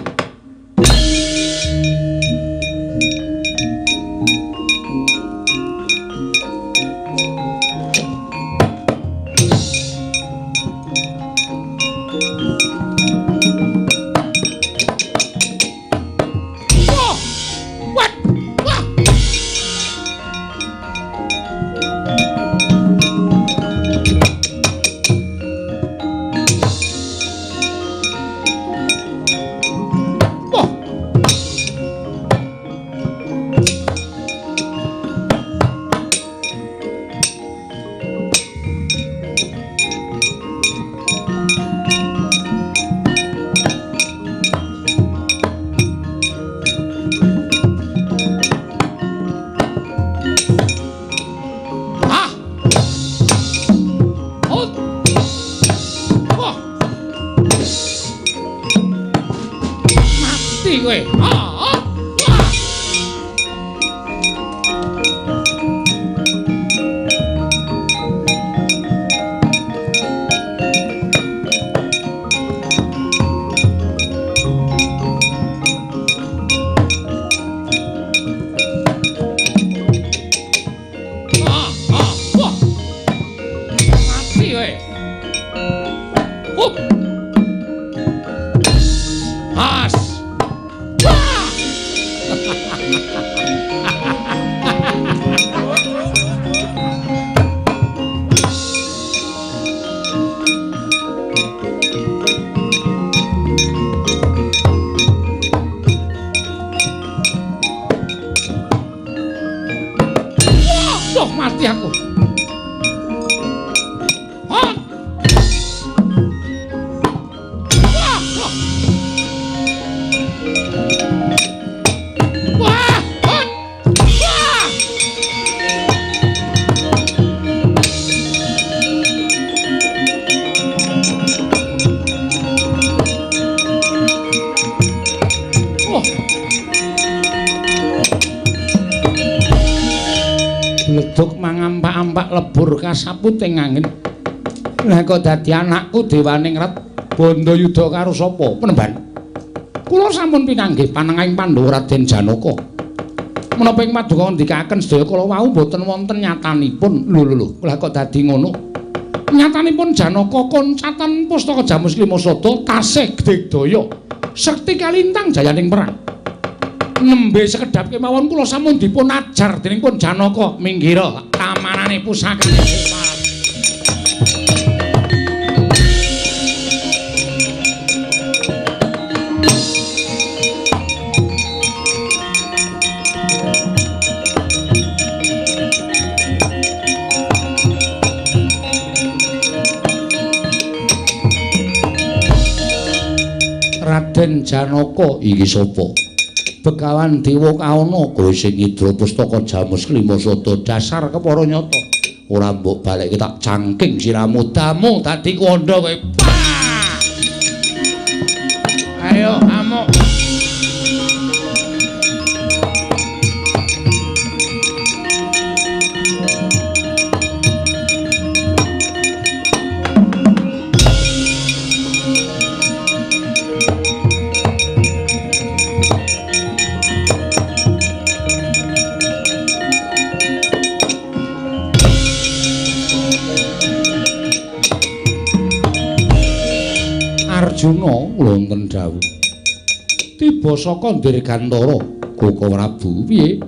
Bledug mangampak-ampak lebur kasaput ing angin. Lah kok dadi anakku Dewaningrat Bandayuda karo sapa? Penemban. Kula sampun pinanggih panengahing Pandhawa Raden Janaka. Menapa ing paduka ngendikaken sedaya kala wau boten wonten nyatanipun. Lho lho lho, lah kok dadi ngono? Nyatanipun Janaka koncatan pustaka Jamus Klima Sada tasih gedhe daya. Sekti kalintang jayaning perang. Nembe sekedhap kemawon kula sampun dipun ajar dening pun Janaka minggiro tamanane pusakane. Raden Janaka iki sapa? Begawan Dewa Kahono kowe sing ngidra pustaka Jamus Klima Sada dasar kepara nyata. Ora mbok balekke tak cangking siramu damu dadi kandha kowe. Ayo amuk. Arjuna wonten dawuh. Tiba saka Dirgantara, Koko Prabu, piye?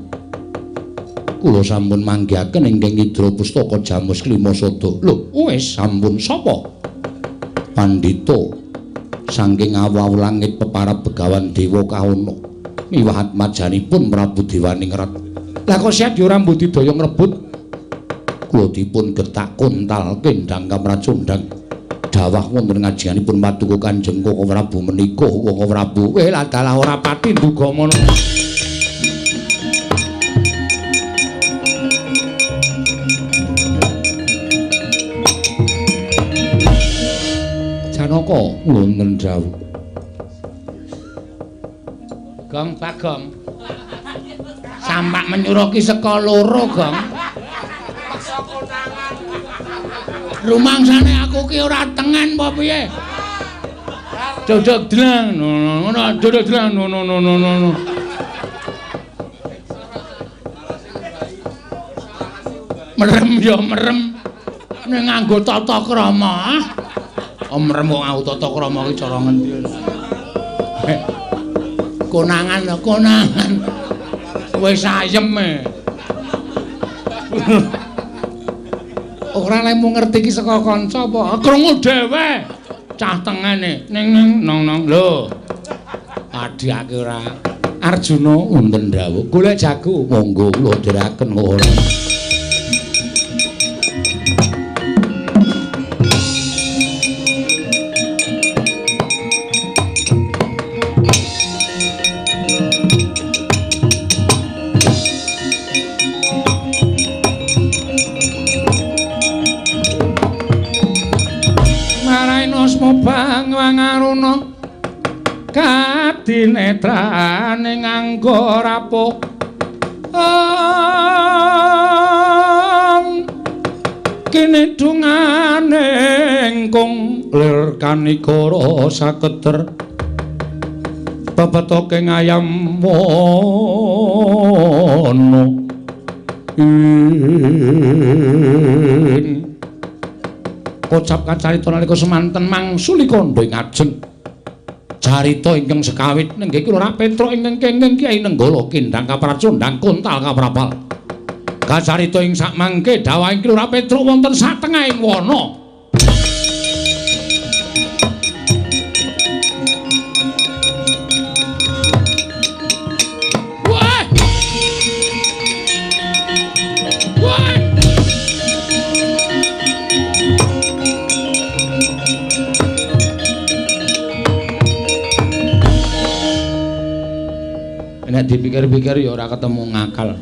Kula sampun manggihaken ingkang Indra Pustaka Jamus Klima Sada. Lho, wis sampun sapa? Pandhita saking awu-awu langit peparab Begawan Dewa Kahana miwah atmajanipun Prabu Dewaningrat. Lah kok siap ora mbudidaya ngrebut? Kula dipun gertak kontal kendang kamracundang. Dawah wonten ngajianipun paduka Kanjeng Koko Prabu menika Koko Prabu. Weh ladalah ora pati nduga mono. Janaka wonten dawuh. Gong Bagong. Sampak menyuruh ki saka loro, Gong. Rumangsane aku ki ora tengen apa piye? Dodok dlang ngono, dodok dlang ngono ngono ngono. Merem ya merem. Ning nganggo tata krama. Oh merem kok nganggo tata krama ki cara ngendi? Konangan lho, konangan. Wis ayem e. Ora lemu ngerti ki saka kanca apa? Krungu dhewe. Cah tengene ning ning nong nong lho. Adhiake ora. Arjuna wonten dawuh, golek jago, monggo kula dherekaken ora. Bangwangaruna kadinetrane nganggo rapuh kene dungane engkung lir kanikara saketer pepetoke ngayam wana ing kocap kacarita nalika semanten mangsuli kandha ing ajeng carita ingkang sekawit nenggih kula Petruk ingkang kenging Kyai Nenggala kendang kapracundang kontal kaprapal kacarita ing sakmangke dawahing Lurah Petruk wonten satengahing wana. Nek dipikir-pikir ya ora ketemu ngakal.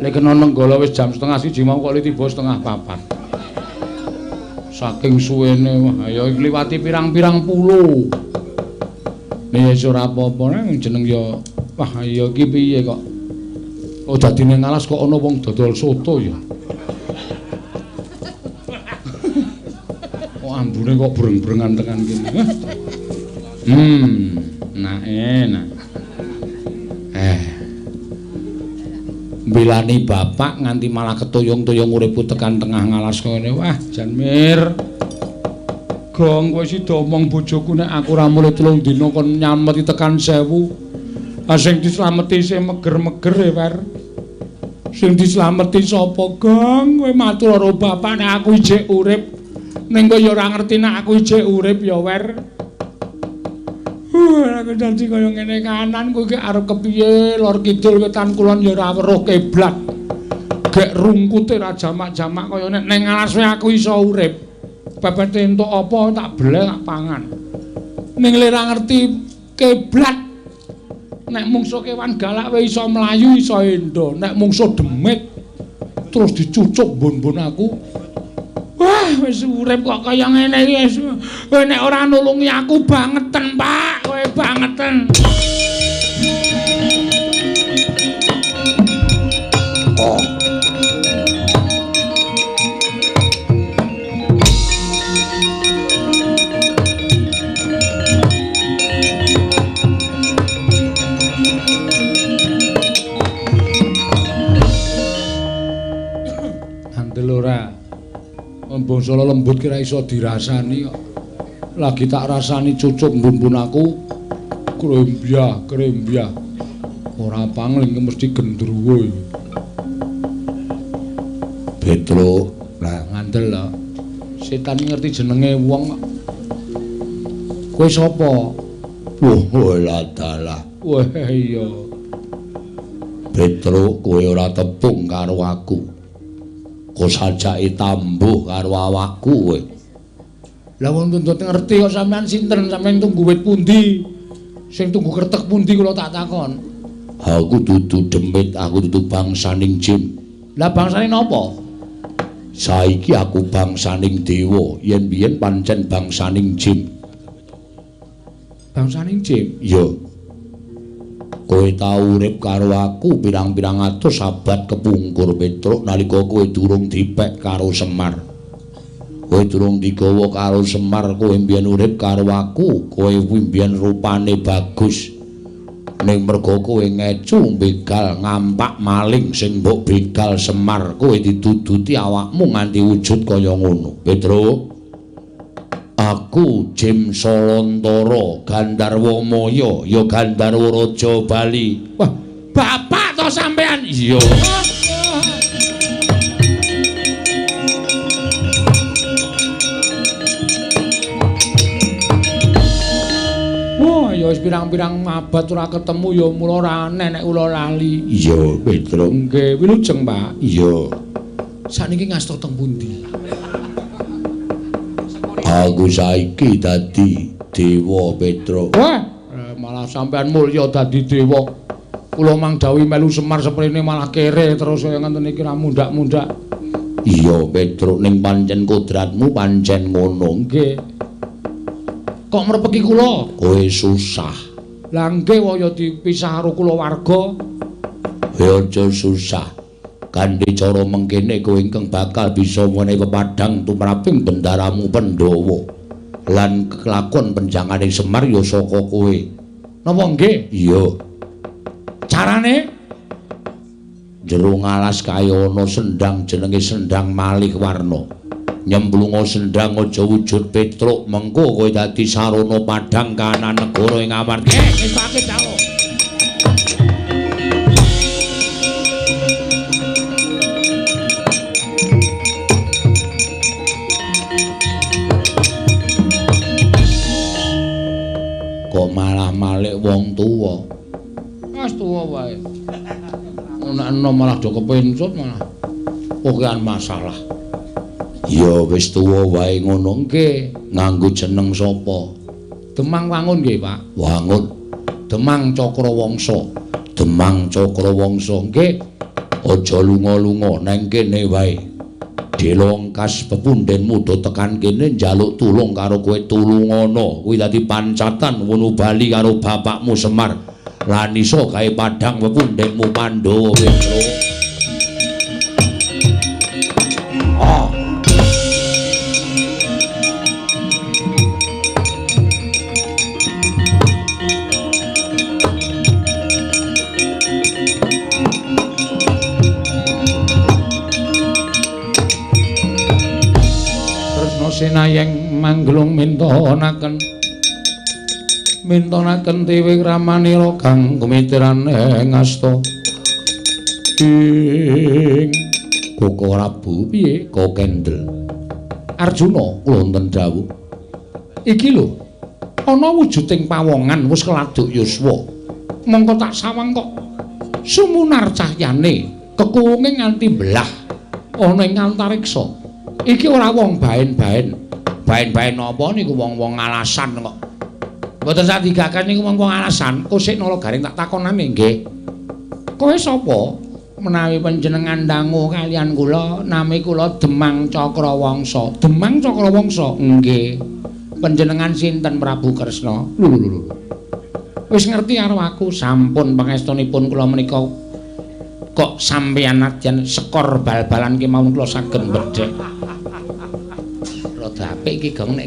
Lek kena Nenggala wis jam 12:30 mau kok tiba 3:30. Saking suwene wah ya ngliwati pirang-pirang pulo. Nek wis ora apa-apa nang jeneng ya wah ya iki piye kok. Oh dadine ngalas kok ana wong dodol soto ya. Kok ambune kok breng-brengan tekan kene. Nah enak. Bilani bapak nganti malah ketuyung-tuyung uripku tekan tengah ngalas ngene. Wah, jan mir. Gong kowe sida omong bojoku nek aku ora mulih 3 dina kon nyameti tekan 1000. Ah sing dislameti sing meger-meger e, Wer. Sing dislameti sapa, Gong? Kowe matur karo bapak nek aku isih urip. Ning kowe ya ora ngerti nek aku isih urip ya, Wer. Aku dadi kaya ngene kanan kowe iki arep kepiye lor kidul wetan kulon ya ora weruh kiblat. Gek rungkute ra jamak-jamak kaya nek ning alas aku iso urip. Pepete entuk apa tak beleh tak pangan. Ning le ra ngerti kiblat. Nek mungsuh kewan galak wae iso mlayu iso endo, nek mungsuh demit terus dicucuk mbon-mbon aku. Wah, wis urip kok kaya ngene iki wis. Kowe nek ora nulungi aku bangeten, Pak. Kowe bangeten. Oh. Andel ora. Bangsa lembut kira iso dirasani kok. Lagi tak rasani cucuk mbumbun aku krembyah krembyah. Ora pangling mesti gendruwo iki. Petruk, lah ngandel lho. Setan ngerti jenenge wong kok. Kowe sapa? Wah, lah dalah. Wah iya. Petruk, kowe ora tepung karo aku. Kok sajake tambuh karo awakku kowe. Lah wong tuntut ngerti kok sampean sinten, sampean tunggu wit pundi? Sing tunggu kertek pundi kula tak takon. Aku dudu demit, aku dudu bangsaning jin. Lah bangsane napa? Saiki aku bangsaning dewa, yen biyen pancen bangsaning jin. Bangsaning jin? Iya. Kowe tau urip karo aku pirang-pirang atus abad kepungkur Petruk nalika kowe durung dipek karo Semar. Kowe durung digawa karo Semar, kowe mbiyen urip karo aku, kowe mbiyen rupane bagus. Ning merga kowe ngecu begal ngampak maling sing mbok begal Semar, kowe dituduti awakmu nganti wujud kaya ngono. Petruk, aku Jim Solontara, Gandharwa Maya, ya Gandharwa Raja Bali. Wah, bapak to sampean? Iya. Wah, ya wis pirang-pirang abad ora ketemu ya mula ora aneh nek kula lali. Iya, Petruk. Nggih, wilujeng, Pak. Iya. Sakniki ngasta teng pundi? Aku saiki dadi dewa, Petruk. Wah, malah sampean mulya dadi dewa. Kula mang dawuhi melu Semar seprene malah kere terus kaya ngenten iki ra mundhak-mundhak. Iya, Petruk, ning pancen kodratmu pancen ngono. Nggih. Kok mrepeki kula? Kowe susah. Lah nggih waya dipisah karo kulawarga. Kowe aja susah. Kanthi cara mengkene kowe ingkang bakal bisa menehi pepadhang tumraping bendaramu Pandhawa. Lan kelakon penjangane Semar ya saka kowe. Napa nggih? Iya. Carane? Jero ngalas kaya ana sendang jenenge Sendang Malih Warna. Nyemplunga sendang aja wujud Petruk, mengko kowe dadi sarana padhang kahanan negara ing Amarta. Wis pake calo. Kok malah malik wong tuwa. Wis tuwa wae. Nek enom malah do kepencut malah okean masalah. Ya wis tuwa wae ngono. Nggih. Nganggo jeneng sapa? Demang Wangun nggih, Pak. Wangun. Demang Cakrawangsa. Demang Cakrawangsa. Nggih. Aja lunga-lunga nang kene wae. Delongkas pepundhenmu do tekan kene njaluk tulung karo kowe, tulungana. Kuwi dadi pancatan wono bali karo bapakmu Semar. Lan iso gawe padhang pepundhenmu Pandhawa, Petruk. Oh. Senayeng mangglung mintonaken mintonaken tiwi ramanira kang gumitiran ing asta ing Koko Prabu piye kok kendel Arjuna wonten dawuh iki lho ana wujuding pawongan wis keladuk yuswa mongko tak sawang kok sumunar cahyane kekuwunge nganti belah ana ing antariksa. Iki ora wong baen-baen. Baen-baen napa niku wong-wong alasan kok. Mboten sadigaken niku wong-wong alasan. Kusik nala garing tak takonane nggih. Kowe sapa? Menawi panjenengan dangu kalian kula, nami kula Demang Cakrawangsa. Demang Cakrawangsa? Nggih. Panjenengan sinten Prabu Kresna? Lho lho lho. Wis ngerti karo aku, sampun pangestunipun kula menika kok sampeyan nadyan skor bal-balan kemawon kula saged bedhek. Rada apik iki Gong nek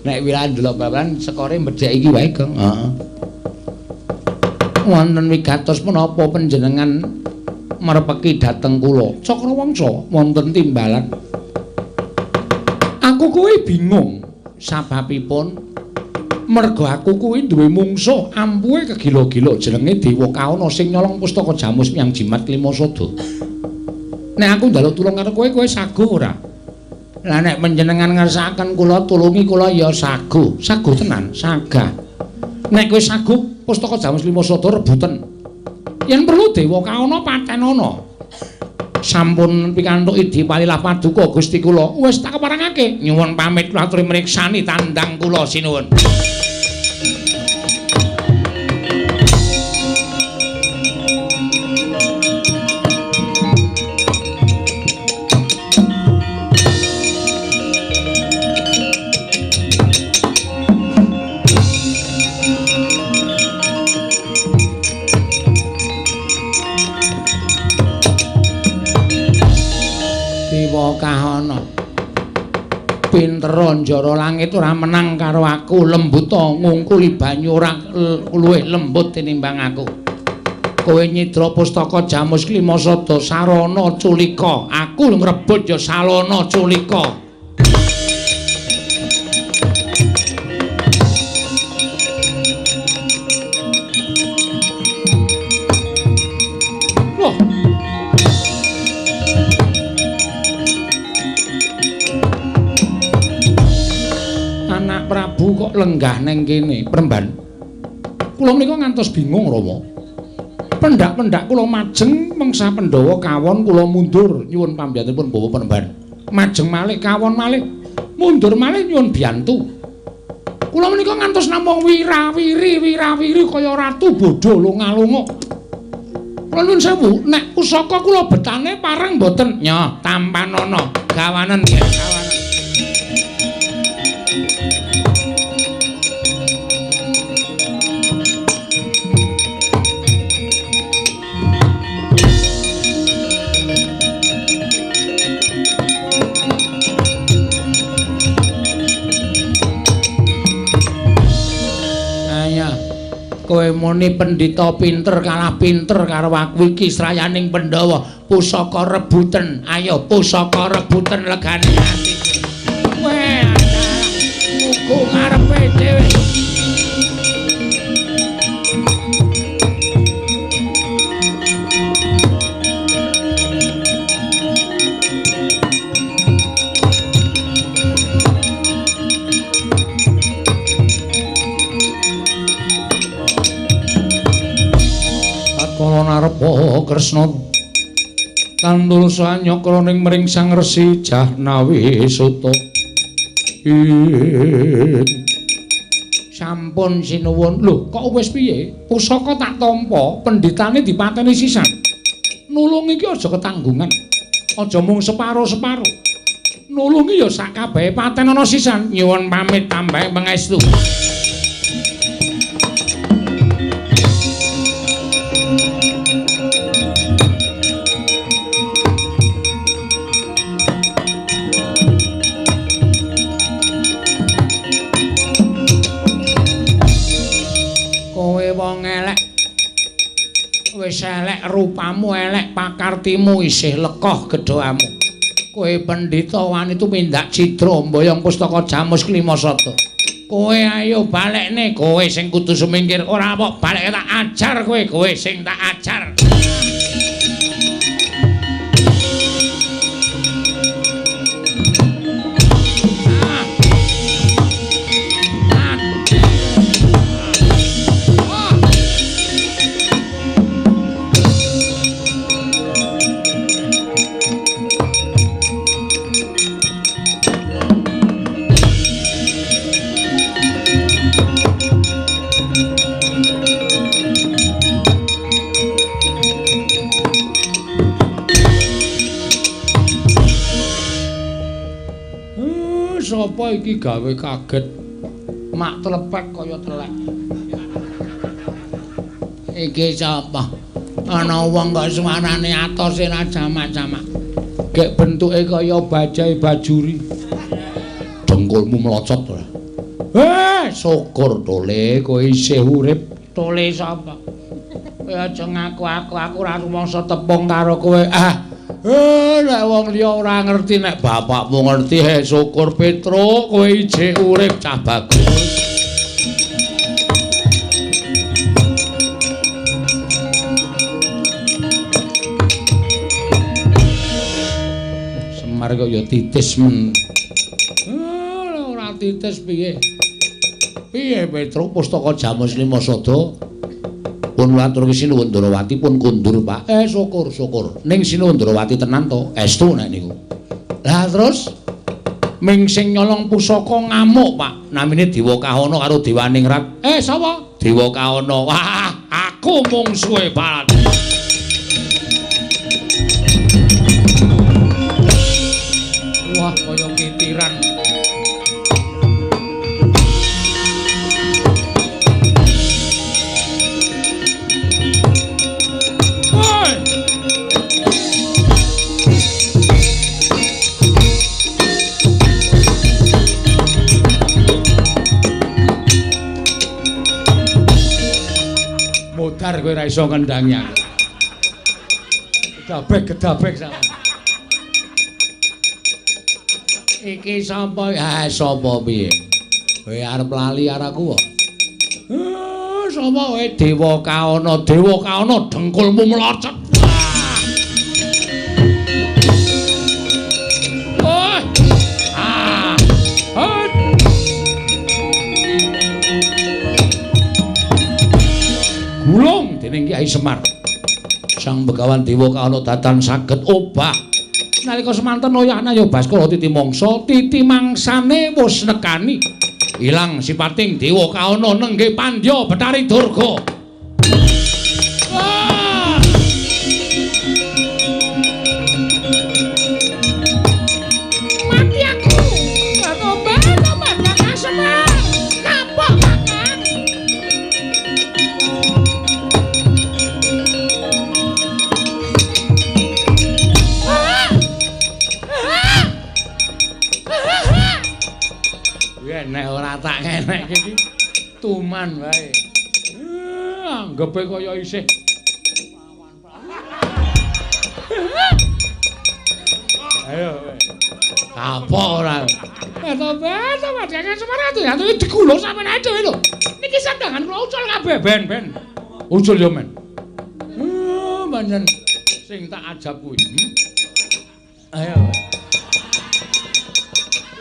nek wilahan ndelok bal-balan skore bedhek iki wae Gong. Heeh. Wonten wigatos menapa panjenengan merpeki dhateng kula? Cakrawangsa wonten timbalan. Aku kowe bingung. Sababipun merga aku kuwi duwe mungsuh ampuhe kegila-gila jenenge Dewa Kaona sing nyolong pustaka Jamus Miang Jimat Klimasada. Nek aku njaluk tulung karo kowe, kowe saguh ora? Lah nek panjenengan ngersakaken kula tulungi kula ya saguh. Saguh tenan, sagah. Nek kowe saguh pustaka Jamus Klimasada rebuten. Yen perlu Dewa Kaona patenana. Sampun pikantuk idi palilah paduka Gusti kula, wis tak keparengake. Nyuwun pamit kula aturi mriksani tandang kula sinuwun. Kahana pinter njara langit ora menang karo aku, lembuta ngungkuli banyu ora luwih lembut tinimbang aku. Kowe nyidra pustaka Jamus Klimasada sarana culika, aku ngrebut ya salana culika. Prabu kok lenggah neng kene, Premban. Kula menika ngantos bingung, Rama. Pendak-pendak kula majeng mengsa Pandhawa kawon kula mundur nyuwun pambiyantunipun Bawa Premban. Majeng malih kawon malih, mundur malih nyuwun biyantu. Kula menika ngantos namung wirawiri wirawiri kaya ratu bodho lunga-lunga. Kula nyuwun sewu, nek pusaka kula betane pareng mboten? Nyoh, tampanana, gawanen nggih, gawanen. Kowe muni pendhita pinter kalah pinter karo aku iki srayaning Pandhawa. Pusaka rebuten, ayo pusaka rebuten legane atiku. Weh, muku ngarepe dhewe. Narepa Kresna tandul sanyakra ning mring Sang Resi Jahnawi Suta. Sampun sinuwun. Lho, kok wis piye? Pusaka tak tampa, pendhitane dipateni sisan. Nulung iki aja ketanggungan. Aja mung separo-separo. Nulungi ya sak kabehe patenana sisan. Nyuwun pamit tambahe pangestu. Wis elek rupamu, elek pakartimu, isih lekoh gedhoamu. Kowe pendhita wani tumindak cidra mboyong pustaka Jamus Klimasada. Kowe ayo balekne, kowe sing kudu sumingkir, ora kok baleke tak ajar kowe, kowe sing tak ajar. Sapa iki gawe kaget? Mak telepek kaya telek. Iki sapa? Ana wong kok suarane atos ora jamak-jamak. Gek bentuke kaya bajai bajuri. Dengkulmu mlocot ora? Syukur tole kowe isih urip. Tole sapa? Kowe aja ngaku aku, aku ora rumangsa tepung karo kowe. Ah, Nek wong liya ora ngerti nek bapakmu ngerti, he syukur Petruk kowe ijik urip cah bagus. Semar kok ya titis men. Ora titis piye? Piye Petruk pustaka Jamus Lima Sada? Pun aturke Sinuwun Ndrawati pun kundur, Pak. Syukur, syukur. Ning Sinuwun Ndrawati tenan to? Estu nek niku. Lah terus ming sing nyolong pusaka ngamuk, Pak. Namine Dewa Kahana karo Dewaningrat. Sapa? Dewa Kahana. Wah, aku mungsuhe Barat. Wah, kaya kitiran. Modar kowe ora iso ngendangi aku. Gedabek-gedabek sama. Iki sapa? Ha sapa piye? Kowe arep lali karo aku kok. Sapa kowe? Dewa Kahana, Dewa Kahana dengkulmu mlocot. Oh. Ah. Ah. Gulung dening Kyai Semar. Sang Begawan Dewa Kahana datan saged obah. Nalika semanten oyahna ya Baskara titi mangsa, titi mangsane wis nekani. Ilang sipating Dewa Kahana nenggih pandya Bathari Durga. Ah! Mati aku. Tobat, tobat Kakang Semar. Kapok Kakang. Nek ora tak kenek iki tuman wae. Anggepe kaya isih. Ayo. Kapok ora. Tobat, tobat Kakang Semar atuh digulung sampeyan ae dhewe lho. Niki sandangan kula ucul kabeh ben-ben. Ucul yo men. Pancen sing tak ajab kuwi. Ayo.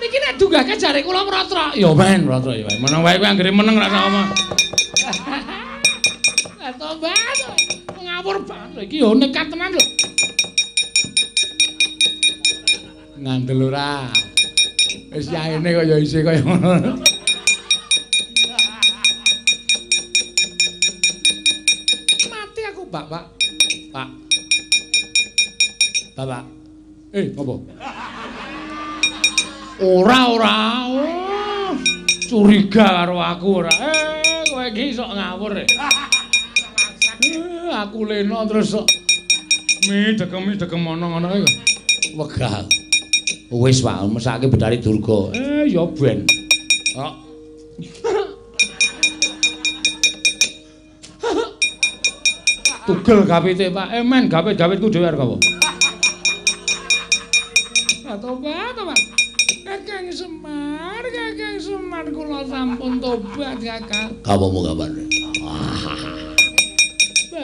Niki nek dunggahke jare kula mrotrok. Ya men mrotrok ya. Meneng wae kowe anggere meneng ra sak omah. Tobat. Ngawur banget lho iki yo nekat tenan lho. Ngandel ora. Wis yaene kaya isih kaya ngono. Mati aku, Pak, Pak. Pak. Bapak. Ngopo? Ora ora. Oh, curiga karo aku ora. Kowe iki sok ngawur. Aku lena terus sok mi dekem ana ngono iki. Wegah. Wis Pak, mesake Bathari Durga. Ya ben. Kok. Tugel gapite Pak. Men gapit-gapitku dhewe arep apa? Tobat, tobat. Kakang Semar, Kakang Semar kula sampun tobat, Kakang. Kapamu kapan?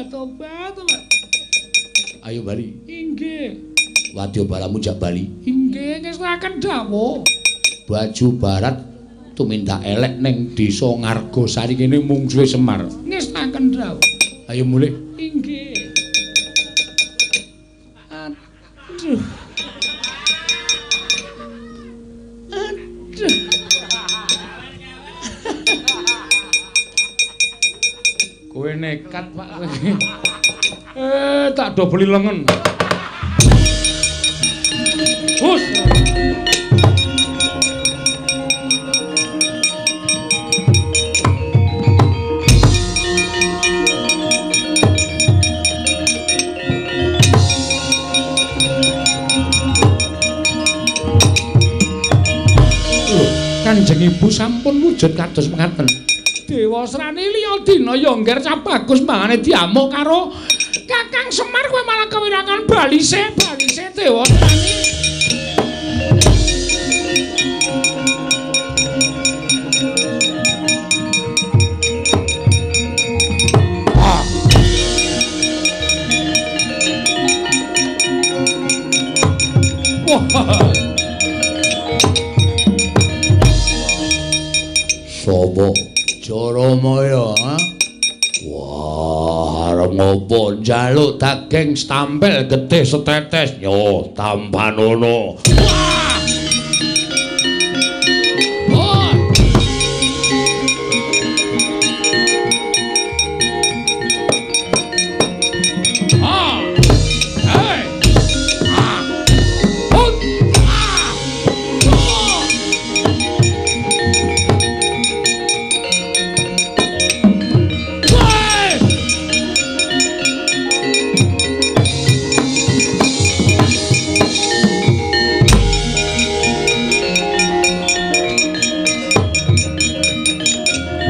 Tobat, tobat. Ayo bali. Inggih. Wadya balamu jak bali. Inggih, ngestakaken dawuh. Baju barat tumindak elek ning desa Ngargosari kene mungsuhe Semar. Ngestakaken dawuh. Ayo mulih. Inggih. Aduh. Aduh. Kowe nekat, Pak kowe. Tak dobeli lengen. Hus. Kanjeng Ibu sampun wujud kados mekaten. Dewa Srani liya dina ya ngger cah bagus mangane diamuk karo Kakang Semar kowe malah kewirangan balise, balise Dewatani. Ah. Wah. Sopo? Jaramaya, ha? Wah, arep ngopo njaluk daging stampel getih setetes? Yo, tampanono. Wah! Wah! Ah! Hey! Ah! Hut! Ah! Oh! Wah!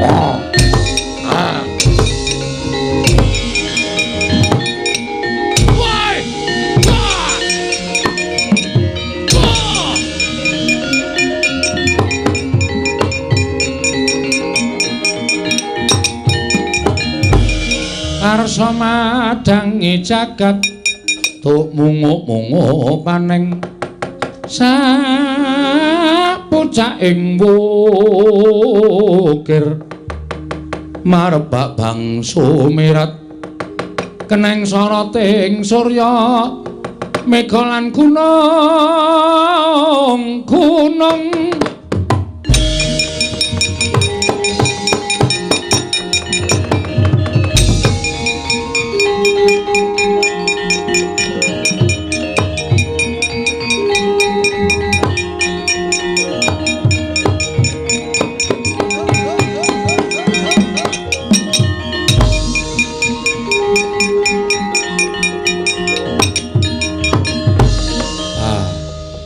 Wah! Wah! Wah! Karsa madangi jagat tuk munguk-munguk paneng sapucaking wukir marbak bangsa mirat keneng soroting surya mega lan gunung gunung.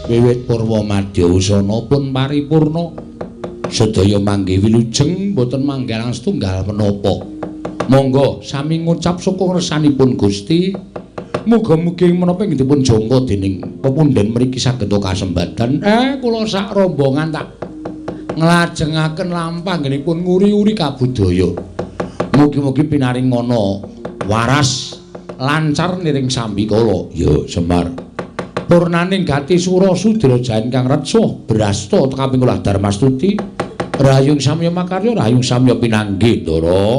Wiwit purwa madya usana pun paripurna sedaya manggih wilujeng boten manggalang setunggal menapa. Monggo sami ngucap syukur ngersanipun Gusti. Muga-mugi menapa ing dipun jangka dening pepundhen mriki saged kasembadan. Kula sak rombongan tak nglajengaken lampah nggenipun nguri-uri kabudaya. Mugi-mugi pinaring ana waras lancar niring sambikala. Ya Semar. Purnaning gati sura sudra jayan kang retsuh brasta kaping kula Darmastuti rahayung samya makarya rahayung samya pinanggih Ndara.